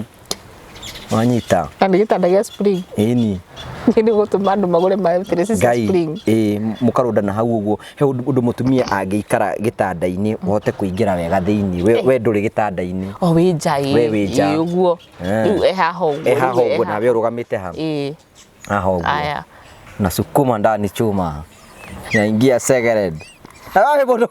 wanyita? Na nĩ gĩtanda gĩa spring. Ĩni. Nĩ gũtũma andũ magũre matirĩci cia Ngai spring. Ĩ, mũkarũndana hau ũguo, he ũndũ mũtumia angĩikara gĩtanda-inĩ ũhote kũingĩra wega thĩinĩ, we ndũrĩ gĩtanda-inĩ. O wĩ nja ĩ. We wĩ nja. Ĩ, ũguo. Rĩu e haha ũguo. E haha Rĩu e ũguo haha. nawe ũrũgamĩte ha Ĩ. haha ũguo. Aya. Na sukuma ndani chuma naingia segered. Ai, mũndũ.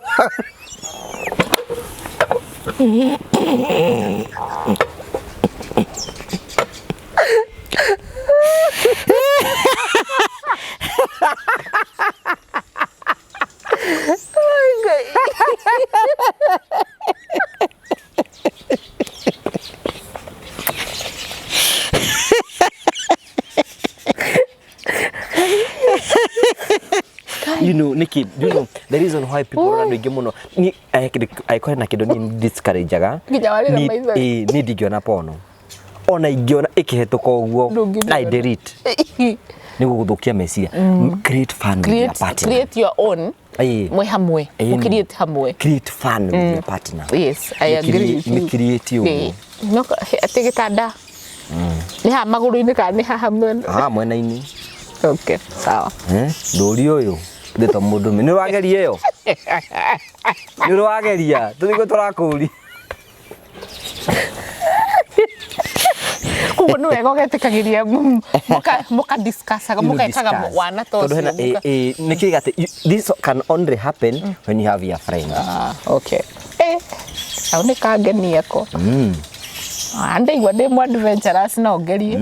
You know nĩkĩ? Do you know the reason why people rora andũ aingĩ mũno ni angĩkorwo na kĩndũ niĩ discourageaga? Nginya warĩra maithori. Ĩĩ, niĩ ndingĩona porno, ona ingĩona ĩkĩhetũka ũguo, Ndũngĩmĩona. I delete nĩ gũgũthũkia meciria. Create fun with your Create, partner. create your own. Ĩĩ. Mwĩ hamwe. Ĩĩ. Mũcreate hamwe. Create fun with your partner. Yes, I agree with you. Mĩcreate ũguo. Ĩĩ. No, atĩ gĩtanda nĩ haha magũrũ-inĩ kana nĩ haha mwena? Haha mwena-inĩ. Okay, sawa. Eh, ndũri ũyũ ndĩtwo mũndũme, nĩ ũrageria ĩyo, nĩ ũrageria tũthiĩ tũrakũria. Koguo nĩ wega ũgetĩkagĩria mũka discussaga, mũgekaga wana ta Tondũ hena ũcio. Nĩ kĩga atĩ this can only happen when you have your friend. Ah, okay. Eh, hau nĩ kangenia ko. Ah, ndaigua ndĩ mũ adventurous, no ngerie.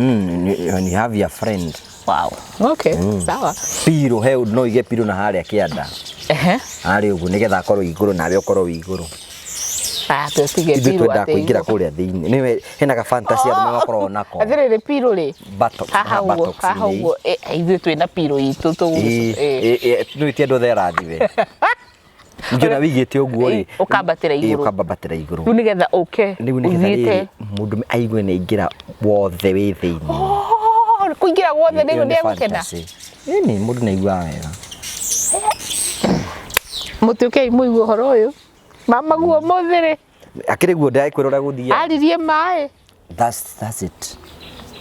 When you have your friend. Wow. Okay, sawa. Pillow, he ũndũ no ũige pillow na harĩa kĩanda, Ehe. harĩa ũguo, nĩgetha akorwo igũrũ nawe ũkorwo wĩ igũrũ. Ah, tũtige Ithuĩ pillow twendaga atĩ kũingĩra igũrũ. kũrĩa thĩinĩ, nĩwe hena ga fantasy andũ makoragwo nako. Atĩrĩrĩ, pillow rĩ, Buttocks, haha ũguo, buttocks haha -inĩ. ũguo. Eh, ithuĩ twĩna pillow itũ tũ. Nĩ ti andũ othe arathiwe ngĩona wĩigĩte ũguo rĩ. Ĩ, ũkambatĩra Ĩ, igũrũ. ũkambatĩra igũrũ. Rĩu nĩgetha ũke Rĩu nĩgetha ũthiĩte. rĩrĩ mũndũ aigue nĩ aingĩra wothe wĩ thĩinĩ. Oh, kũingĩra guothe Ĩyo nĩ nĩ egũkena. fantasy. Ĩni mũndũ nĩ aiguaga wega. Mũtuĩkei mũigue ũhoro ũyũ. Mama guo mũthĩ rĩ, Akĩrĩ guo ndĩrakwĩra ũrĩa gũthiaga. Aririe maĩ. That's it.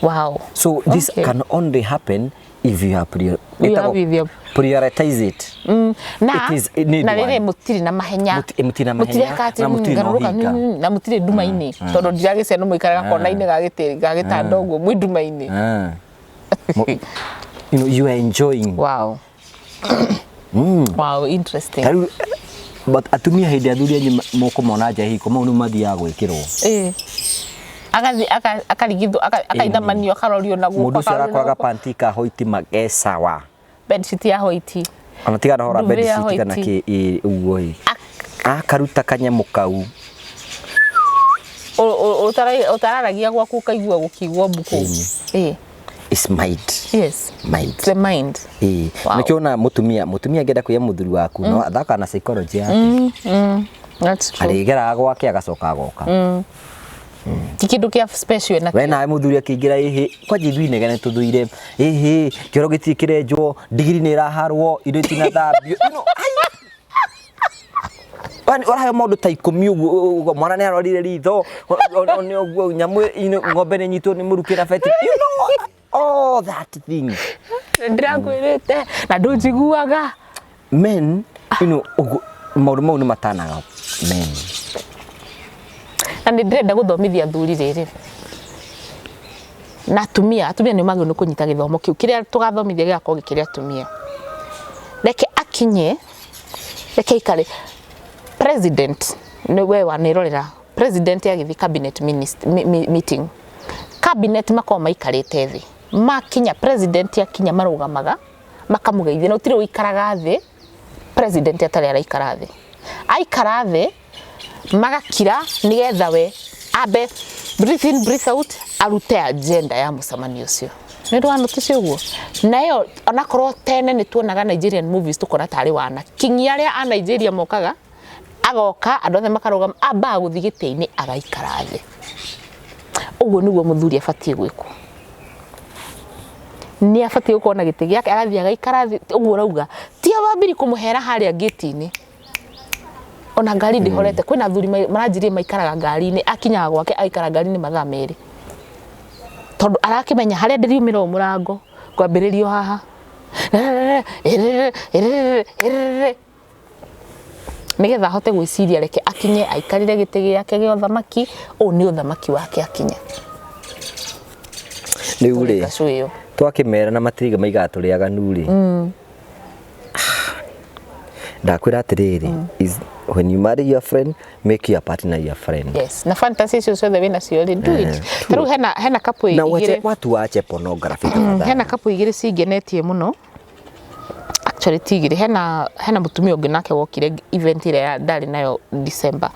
Wow. So this can only happen if you have prior, You have with your- prioritize it. Na It is- it need na rĩrĩ one. mũtirĩ na mahenya. Mũtirĩ na mahenya, Mũtireka atĩ na mũtirĩ na ngarũrũka, ũhinga. na mũtirĩ nduma-inĩ, tondũ ndiragĩcia no mũikaraga kona-inĩ ga gĩtĩ ga gĩtanda ũguo mwĩ nduma-inĩ. Ah. You are enjoying. Wow, interesting. Tarĩu, but atumia hĩndĩ athuri anyu mũkũmona nja hiko mau nĩ mathiaga gwĩkĩrwo. Ĩĩ. Agathi akarigithwo, akainamanio, akarorio na guoko. Mũndũ ũcio akarorio na arakoraga guoko. panti ka hoiti magecawa. Bedsheet ya white. Ona tiga na hora Duvet ya bedsheet kana white. kĩ ĩ, ũguo ĩ. Akaruta kanyamũ kau. Ũtararagia gwaku ũkaigua gũkigwo mbuku. Ĩĩ. Is mind. Yes. Mind. The mind. Ĩĩ. Wow. Nĩkĩo ona mũtumia angĩenda kũiya mũthuri waku no athakaga na psychology yake. That's true. Arĩgeraga gwake agacoka agoka. Ti kĩndũ kĩa special na We nawe mũthuri akĩingĩra, ĩhĩ, kwanja ithuĩ inegene tũthũire, ĩhĩ, kĩoro gĩtirĩ kĩrenjwo, ndigiri nĩ ĩraharwo, indo itinathambio. Ai! Yaani ũraheo maũndũ ta 10 ũguo, ũguo, mwana nĩ arorire ritho, nĩ ũguo, nyamũ, ng'ombe nĩ nyitwo nĩ mũrukĩ na beti. You know, all that thing. Ndĩrakwĩrĩte na ndũnjiguaga. Men, ũguo, maũndũ mau nĩ matanaga men. Na nĩ ndĩrenda gũthomithia athuri rĩrĩ na atumia. Atumia nĩ magĩrĩirwo nĩ kũnyita gĩthomo kĩu kĩrĩa tũgathomithia gĩgakorwo gĩkĩrĩ atumia. Reke akinye, reke aikare. President nĩ we wanĩrorera president agĩthiĩ cabinet meeting, cabinet makoragwo maikarĩte thĩ, makinya president akinya marũgamaga makamũgeithia, na gũtirĩ ũikaraga thĩ president atarĩ araikara thĩ. Aikara thĩ magakira nĩgetha we ambe breathe in, breathe out, arute agenda ya mũcemanio ũcio. Nĩ ũndũ wa notice ũguo nayo, onakorwo tene nĩ tuonaga Nigerian movies tukona tarĩ wana kingi arĩa a Nigeria mokaga, agoka andũ othe makarũgama, ambaga gũthiĩ gĩtĩ-inĩ agaikara thĩ. Ũguo nĩguo mũthuri abatiĩ gwĩkwo. Nĩ abatiĩ gũkorwo na gĩtĩ gĩake, agathiĩ agaikara thĩ ũguo ũrauga, ti wambiri kũmũhera harĩa gĩti-inĩ. Ona ngari ndĩhorete, kwĩna athuri maranjirie maikaraga ngari-inĩ, akinyaga gwake aikara ngari-inĩ mathaa 2, tondũ arakĩmenya harĩa ndĩriumĩra ũũ mũrango ngwambĩrĩrio haha, nĩgetha ahote gwĩciria. Reke akinye aikarĩre gĩtĩ gĩake gĩa ũthamaki. Ũũ nĩ ũthamaki wake akinya. Rĩu rĩ, Gacũ ĩyo. Twakĩmera na matiriga maigaga tũrĩ aganu rĩ, ndakwĩra atĩrĩrĩ, is when you marry your friend, make your partner your friend. Yes, na fantasy icio ciothe wĩna cio rĩ, do it. Ta rĩu hena couple Na wache igĩrĩ. watu waache pornography tafadhali. Hena couple igĩrĩ cingenetie mũno. Actually ti igĩrĩ, hena mũtumia ũngĩ nake wokire event ĩrĩa ndarĩ nayo December,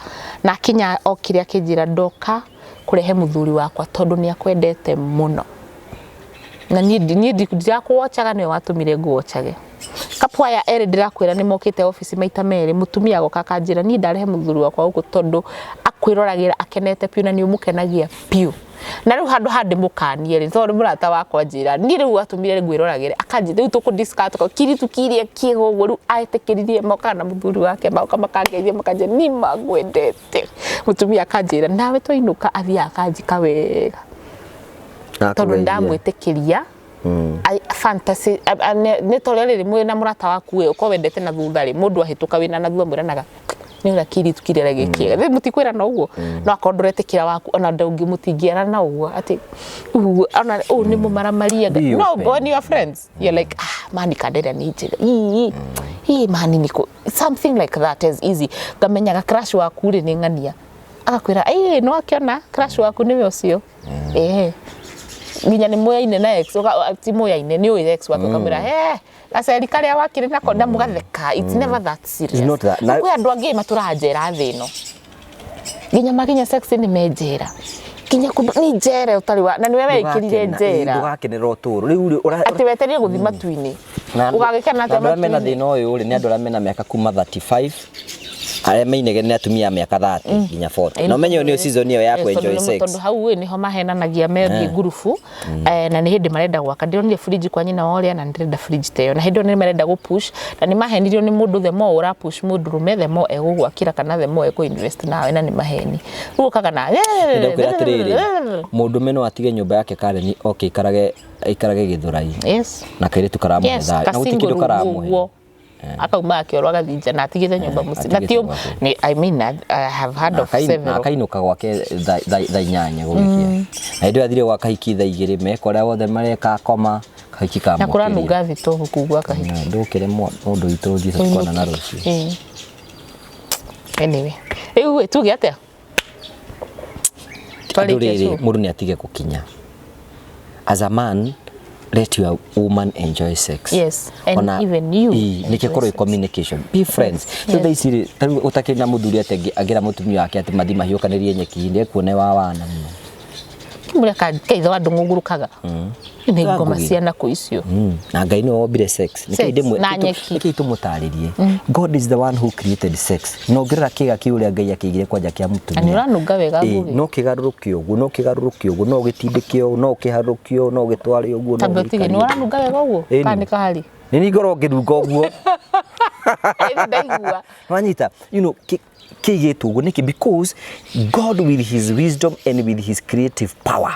na akinya okire akĩnjĩra, "Ndoka kũrehe mũthuri wakwa tondũ nĩ akwendete mũno, na niĩ ndirakũwochaga, nĩwe watũmire nguwochage." Couple Couple aya erĩ ndĩrakwĩra nĩ mokĩte obici maita merĩ, mũtumia agoka akanjĩra niĩ ndarehe mũthuri wakwa gũkũ tondũ akwĩroragĩra akenete biũ na nĩ ũmũkenagia biũ. Na rĩu handũ ha ndĩmũkanie rĩ, tondũ nĩ mũrata wakwa anjĩra, niĩ rĩu atũmire ngwĩroragĩre, akanjĩra rĩu tũkũ discuss tũka kiritu kĩrĩa kĩega ũguo, rĩu etĩkĩririe mokaga na mũthuri wake, magoka makangeithia makanjĩra niĩ ma ngwendete. Mũtumia akanjĩra nawe twainũka athiaga akanjĩka wega tondũ nĩndamwĩtĩkĩria fantasy nĩ ta ũrĩa rĩrĩ mwĩ na mũrata waku ĩ ũkorwo wendete na thutha rĩ, mũndũ ahĩtũka wĩna na thutha mwĩranaga nĩ ũrĩa kĩirĩtu kĩrĩa gĩ kĩega. Rĩu mũtikwĩrana ũguo? No akorwo ndũretĩkĩra waku ona ndũngĩ mũtingĩerana ũguo atĩ ũguo ona ũũ nĩ mũmaramaria. Be No, open. when you are friends, you're like ah mani kanda ĩrĩa nĩ njega. Ii, ii mani nĩ kũ something like that as easy. Ngamenyaga crush waku rĩ nĩ ng'ania. Agakwĩra ĩĩ nĩ wakĩona crush waku nĩwe ũcio. Ĩĩ. Nginya nĩ mũyaine na ex, ti mũyaine nĩ ũĩ ex waku ũkamwĩra he gaceri karĩa wakĩrĩ nako na mũgatheka. It's never that serious. It's not that. Na kwĩ andũ angĩ matũraga njera thĩ ĩno. Nginya makinya sex nĩ me njera. Nginya kũndũ nĩ njera ũtarĩ wa na nĩwe weĩkĩrire njera. Ndũgakenera ũtũũro. Rĩu rĩ Atĩ wetereire gũthiĩ matu-inĩ. Ũgagĩkena na atĩa andũ arĩa mena matu-inĩ? thĩna ũyũ rĩ nĩ andũ arĩa mena mĩaka kuma 35 arĩa meinege nĩ atumia a mĩaka 30 nginya 40 na ũmenye ĩyo nĩyo season ĩyo ya Yes, kũ tondũ enjoy sex. Tondũ hau ĩ nĩho mahenanagia methiĩ ngurubu na nĩ hĩndĩ marenda gwaka. Ndĩronire fridge kwa nyina wa ũrĩa na nĩndĩrenda fridge ta ĩyo na hĩndĩ ĩyo nĩ marenda gũ push na nĩ mahenirio nĩ mũndũ the more ũra push mũndũrũme the more egũgwakĩra kana the more ekũ invest nawe na nĩ maheni. Rĩu ũkaga na Ndakwĩra atĩrĩrĩ, mũndũme no atige nyũmba yake Karen oke aikarage aikarage Gĩthũrai na kairĩtu karamũhe thayũ na gũtirĩ ka kĩndũ single room karamũhe. ũguo akauma akĩorwo agathiĩ nja na atigĩte nyũmba mũciĩ na atigĩte ti gwake. I mean I have heard of Na several akainuka gwake thaa 8 gũgĩkĩa na hĩndĩ ĩyo athire gwa kahiki thaa 2 meka ũrĩa wothe mareka akoma kahiki na kamũkĩria. kũranunga thitobu kuu gwa kahiki. Ndũkĩre mũndũ witũ ũthiĩ tũkonana rũciũ. Anyway, rĩu ĩ tuge atĩa? Andũ Twarĩkia rĩrĩ show. mũndũ nĩ atige gũkinya. As a man, let your woman enjoy sex. Yes, and even you Ĩ, enjoy nĩkĩo korwo ĩ sex. communication. Be friends. Rĩu thaa ici rĩ, ta rĩu ũtakĩrĩ na mũthuri atĩ angĩra mũtumia wake atĩ mathiĩ mahiũkanĩrie nyeki nĩ ekuona wa wana mũno. Mũrĩa kaitho andũ ng'ũngũrũkaga. Nĩ ngoma Ngũgĩ. cia nakũ icio. Na Ngai nĩwe wombire sex. Nĩkĩo Sex, na nyeki. Nĩkĩo tũmũtarĩrie. God is the one who created sex. Na ũngĩrora kĩga kĩu ũrĩa Ngai akĩigire kwanja kĩa mũtumia. Na nĩ ũranunga wega Ĩ, Ngũgĩ. no kĩgarũrũke ũguo, no kĩgarũrũke ũguo, no ũgĩtindĩke ũũ, no ũkĩharũkie ũũ, no ũgĩtware ũguo, no Tamba ũtige nĩ ũgĩikarie. ũranunga wega ũguo? Ĩni. Kana nĩ kahari? Nĩ niĩ ngorwo ngĩnunga ũguo. Ĩni ndaigua. Wanyita, you know, kĩigĩtwo ũguo nĩkĩ? Because God with his wisdom and with his creative power,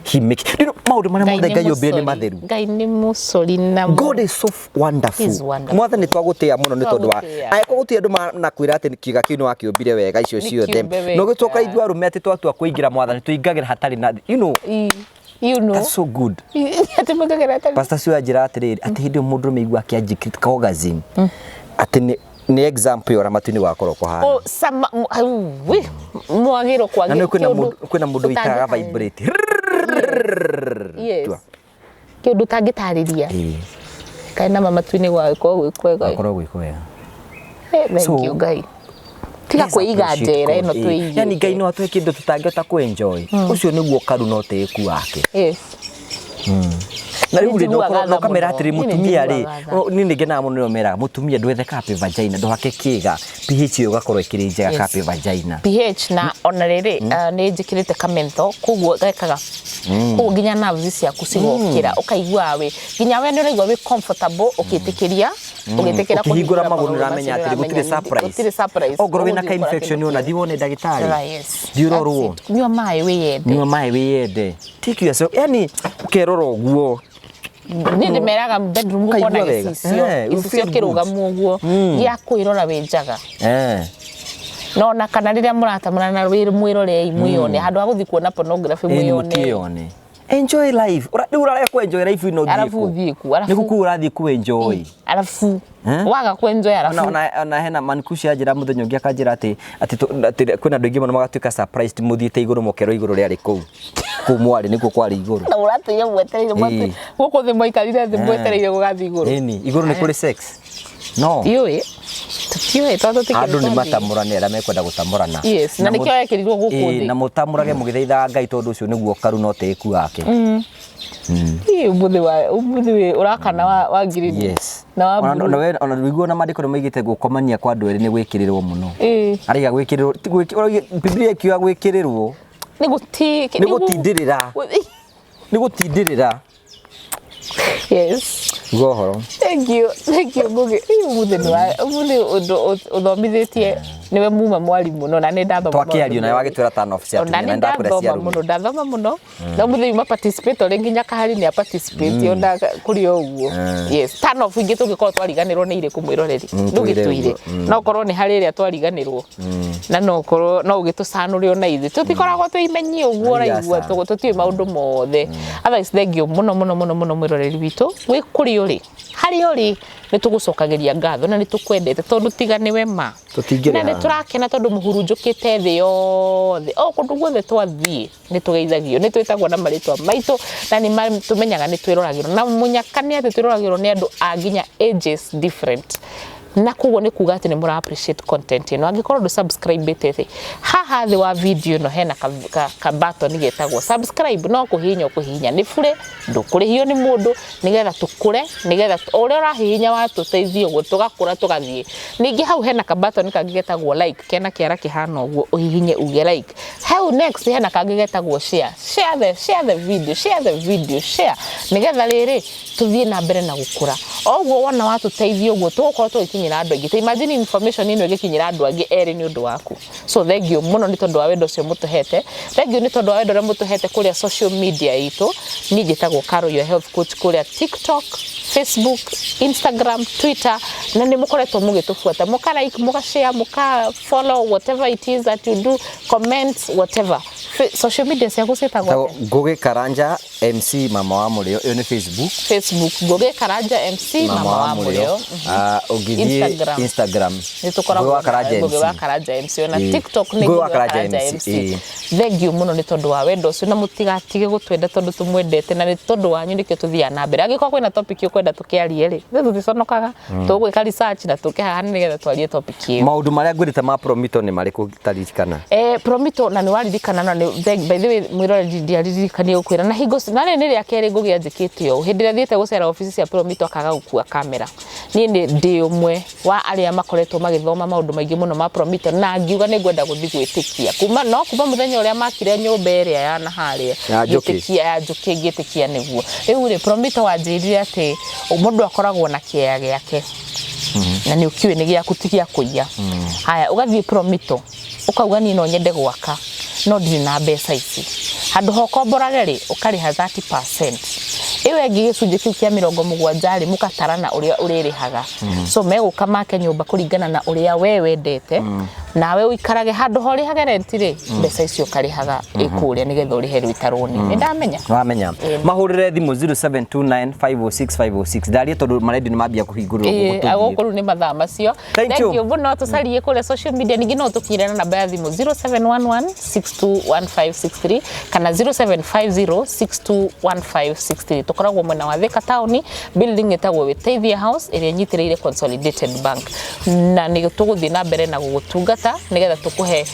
he make, you know, maũndũ marĩa mothe Ngai ombire nĩ matheru. Ngai nĩ mũcori na God is so wonderful. He's wonderful. Mwathani twagũtĩa mũno nĩ tondũ wa Twagũtĩa. angĩkorwo gũtirĩ andũ manakwĩra atĩ kĩga kĩu nĩ wakĩũmbire wega icio Nĩ ciothe. kĩũmbe wega. No gĩtwoka ithuĩ arũme atĩ twatua kũingĩra Mwathani tũingagĩra hatarĩ na you know, You know. that's so good. Atĩ mũingagĩra hatarĩ. Pastor cio anjĩra atĩrĩrĩ atĩ hĩndĩ ĩyo mũndũrũme aigua akĩanjĩkĩra orgasm atĩ nĩ example ya ũrĩa matu-inĩ gwakorwo kũhana. Oh, sama wi mwagĩrwo Na kwagĩrwo nĩ kwĩna mũndũ wĩikaraga vibrate. Yes. Kĩũndũ ũtangĩtarĩria. Ĩĩ. Kaĩ nama matu-inĩ gwagĩkorwo gwĩ kwega. Gwakorwo gwĩ kwega. Thank So, you Ngai. Tiga Let's kwĩiga appreciate njera God. ĩno Ĩĩ. twĩigĩte. Yani Ngai no atũhe kĩndũ tũtangĩhota kũ enjoy. Ũcio nĩguo karu na ũtĩĩku wake. Yes. Na rĩu rĩ Nĩnjiguaga no ũkamera tha atĩrĩ mũno. Niĩ mũtumia rĩ nĩnjiguaga tha. niĩ nĩngenaga mũno nĩo meraga mũtumia ndwethe cup vagina ndũhake kĩga pH ĩyo ĩgakorwo ĩkĩrĩ njega Yes. cup vagina. pH na ona rĩrĩ nĩ njĩkĩrĩte kamentho koguo gekaga koguo nginya nerves ciaku cigokĩra ũkaigua wĩ nginya we nĩ ũraigua wĩ comfortable ũkĩtĩkĩria ũgĩtĩkĩra Ũkĩhingũra kũhingũra magũrũ macio ũramenya atĩrĩ gũtirĩ ũramenya surprise. gũtirĩ surprise. Ongorwo wĩna Ũgũthiĩ ka ũkora infection kĩndũ ona kĩega. thiĩ wone ndagĩtarĩ. Right, yes. Thiĩ ũrorwo. That's it. Nyua maĩ wĩyende. Nyua maĩ wĩyende. Take yourself yani ũkerora ũguo. Niĩ ndĩmeraga bedroom gũkorwo na Ũkaigua wega. gĩcicio Eh, you gĩcicio feel good. kĩrũgamu ũguo gĩa kwĩrora wĩ njaga. No ona kana rĩrĩa mũratamana na mwĩrorei mwĩyone handũ ha gũthiĩ kuona pornography Ĩni mwĩyone. mũkĩyone. Enjoy life. Rĩu ũrarega kũ enjoy life ĩno ũthiĩ Arabu kũ? ũthiĩ kũ? Arabu- Nĩ kũ ũrathiĩ kũ enjoy? Arabu Eh? waga kũ enjoy Ona arabu ona hena mankushi anjĩra mũthenya ũngĩ akanjĩra atĩ atĩ kwĩna andũ aingĩ mũno magatuĩka surprised mũthiĩte igũrũ mũkerwo igũrũ rĩarĩ kũu. Kũu mwarĩ nĩkuo kwarĩ igũrũ. na ũratũire mwetereire Ĩĩ. gũkũ thĩ mwaikarire thĩ mwetereire gũgathiĩ igũrũ. Ĩni, igũrũ nĩ kũrĩ sex. No. Ndiũĩ tũtiũĩ. Tũtiũĩ tondũ tũtikĩrĩ Andũ nĩ twathiĩ. matamũrane arĩa mekwenda gũtamũrana. Yes, na nĩkĩo ekĩrirwo gũkũ thĩ. Na mũtamũrage mũgĩthaithaga Ngai, tondũ ũcio nĩguo karu no tĩku wake. Ĩ, ũmũthĩ wa ũmũthĩ wĩ ũrakana wa green na wa blue. Ona wĩiguo na maandĩko nĩ maigĩte gũkomania kwa andũ erĩ nĩ gwĩkĩrĩrwo mũno. Araiga gwĩkĩrĩrwo ti Biblia ĩkiuga gwĩkĩrĩrwo Nĩ gũti nĩ gũtindĩrĩra, nĩ gũtindĩrĩra. Guo ũhoro. Thank you, thank you, Ngugi. Ĩ, ũmũthĩ nĩ wa ũmũthĩ ũndũ ũthomithĩtie nĩwe muma mwarimũ no na nĩ ndathoma Twakĩario nawe maũndũ. wagĩtwĩra turn off cia Ona atumia nĩ na ndakwĩra cia ndathoma arũme. mũno, ndathoma mũno, na ũmũthĩ yuma participate o rĩngĩ, nyakahari nĩ a participate ona kũrĩ o ũguo. Yes, turn off ingĩ tũngĩkorwo twariganĩrwo nĩ irĩkũ, mwĩroreri? Twĩre. Ndũgĩtwĩre. Ũguo. No korwo nĩ harĩ ĩrĩa twariganĩrwo na no korwo no ũgĩtũcanũre ona ithuĩ tũtikoragwo twĩimenyie ũguo ũraigua. Aca. Tũtiũĩ maũndũ mothe. Otherwise, thank you mũno mũno mũno mũno, mwĩroreri witũ wĩ kũrĩ ũrĩ, harĩa ũrĩ, nĩ tũgũcokagĩria ngatho na nĩ tũkwendete tondũ tiga nĩwe ma Tũtingĩrĩ na nĩ haha. Tũrakena tondũ mũhurunjũkĩte thĩ yothe, o kũndũ guothe twathiĩ nĩ tũgeithagio, nĩ twĩtagwo na marĩtwa maitũ na nĩ tũmenyaga nĩ twĩroragĩrwo na mũnyaka nĩ atĩ twĩroragĩrwo nĩ andũ a nginya ages different, na koguo nĩ kuga atĩ nĩ mũra appreciate content ĩno. Angĩkorwo ndũ subscribe ĩte, haha thĩ wa video ĩno hena ka button getagwo subscribe, no kũhihinya ũkũhihinya, nĩ bure, ndũkũrĩhio nĩ mũndũ, nĩgetha tũkũre, nĩgetha o ũrĩa ũrahihinya watũteithia ũguo tũgakũra tũgathiĩ. Ningĩ hau hena ka button kangĩ getagwo like, kena kĩara kĩhana ũguo, ũhihinye uge like. Hau next hena kangĩ getagwo share. Share the video, share the video, share, nĩgetha rĩrĩ tũthiĩ na mbere na gũkũra. O ũguo wona watũteithia ũguo, tũgũkorwo tũgĩkinyĩra andũ aingĩ. Ta imagine information ĩno ĩgĩkinyĩra andũ angĩ erĩ nĩ ũndũ waku. So thank you mũno nĩ tondũ wa wendo ũcio mũtũhete. Thank you nĩ tondũ wa wendo ũrĩa mũtũhete kũrĩa social media itũ. Niĩ njĩtagwo Caro your health coach kũrĩa TikTok, Facebook, Instagram, Twitter, na nĩ mũkoretwo mũgĩtũbuata, mũka like, mũka share, mũka follow, whatever it is that you do, comment, whatever. Social media ciaku ciĩtagwo atĩa? Ngugi Karanja MC Mama wa Mũrĩo, ĩyo nĩ Facebook. Facebook, Ngugi Karanja MC Mama wa Mũrĩo. Ah, ũngĩthiĩ Instagram. Instagram, nĩ tũkoragwo Ngugi wa Karanja Ngugi wa MC. Karanja MC, ona TikTok nĩ Ngugi Ngugi wa wa Karanja Karanja MC, MC. Thank you mũno nĩ tondũ wa wendo ũcio, na mũtigatige gũtwenda tondũ tũmwendete, na nĩ tondũ wanyu nĩkĩo tũthiaga na mbere. Angĩkorwo kwĩna topic ũkwenda tũkĩarie rĩ, ithuĩ tũticonokaga, tũgwĩka research na tũke haha nĩgetha twarie topic ĩyo. Maũndũ marĩa ngwĩrĩte ma Promito nĩ marĩkũ taririkana? Promito, na nĩ waririkana, na nĩ by the way, mwĩroreri, ndiaririkanie gũkwĩra na hingo na nĩ rĩa kerĩ Ngũgĩ anjĩkĩte ũũ. Hĩndĩ ĩrĩa thiĩte gũcera obici cia Promito akaga gũkua kamera. Niĩ nĩ ndĩ ũmwe wa arĩa makoretwo magĩthoma maũndũ maingĩ mũno ma Promito, na ngiuga nĩ ngwenda gũthiĩ gwĩtĩkia kuma no kuma mũthenya ũrĩa makire nyũmba ĩrĩa ya na harĩa Ya Njũkĩ. Ngĩtĩkia ya Njũkĩ, ngĩtĩkia nĩguo rĩu rĩ Promito wanjĩrire atĩ mũndũ akoragwo na kĩea gĩake na nĩ ũkiũĩ nĩ gĩaku, ti gĩa kũiya. Haya, ũgathiĩ Promito ũkauga, "Niĩ no nyende gwaka no ndirĩ na mbeca ici." Handũ ha ũkomborage rĩ, ũkarĩha 30%, ĩyo ĩngĩ, gĩcunjĩ kĩu kĩa 70 rĩ, mũgatarana ũrĩa ũrĩrĩhaga. So megũka make nyũmba kũringana na ũrĩa we wendete, nawe ũikarage handũ ha ũrĩhage rent rĩ, mbeca icio ũkarĩhaga ĩkũrĩa nĩgetha ũrĩhe rwĩta rũni. Nĩ ndamenya. Wamenya mahũrĩre thimũ 0729506506, ndarie tondũ marendio nĩ mambia kũhingũrĩrwo gũkũ tũthiĩ. Gũkũ rĩu nĩ mathaa macio. Thank you. You mũno. Tũcarie kũrĩa social media. Ningĩ no tũkinyĩre na namba ya thimũ 0711621563 kana 0750621563. Tũkoragwo mwena wa Thika taũni, building ĩtagwo Wĩteithia House ĩrĩa ĩnyitĩrĩire Consolidated Bank, na nĩ tũgũthiĩ na mbere na gũgũtungata nĩgetha tũkũhe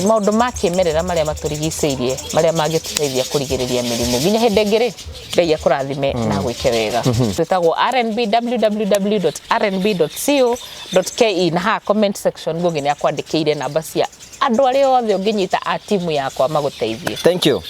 maũndũ ma kĩmerera marĩa matũrigicĩirie, marĩa mangĩtũteithia kũrigĩrĩria mĩrimũ. Nginya hĩndĩ ĩngĩ rĩ, Ngai akũrathime na gwĩke wega. Twĩtagwo RNB, www.rnb.co.ke, na haha comment section Ngugi nĩ akwandĩkĩire namba cia andũ arĩa othe ũngĩnyita a timu yakwa magũteithie. Thank you.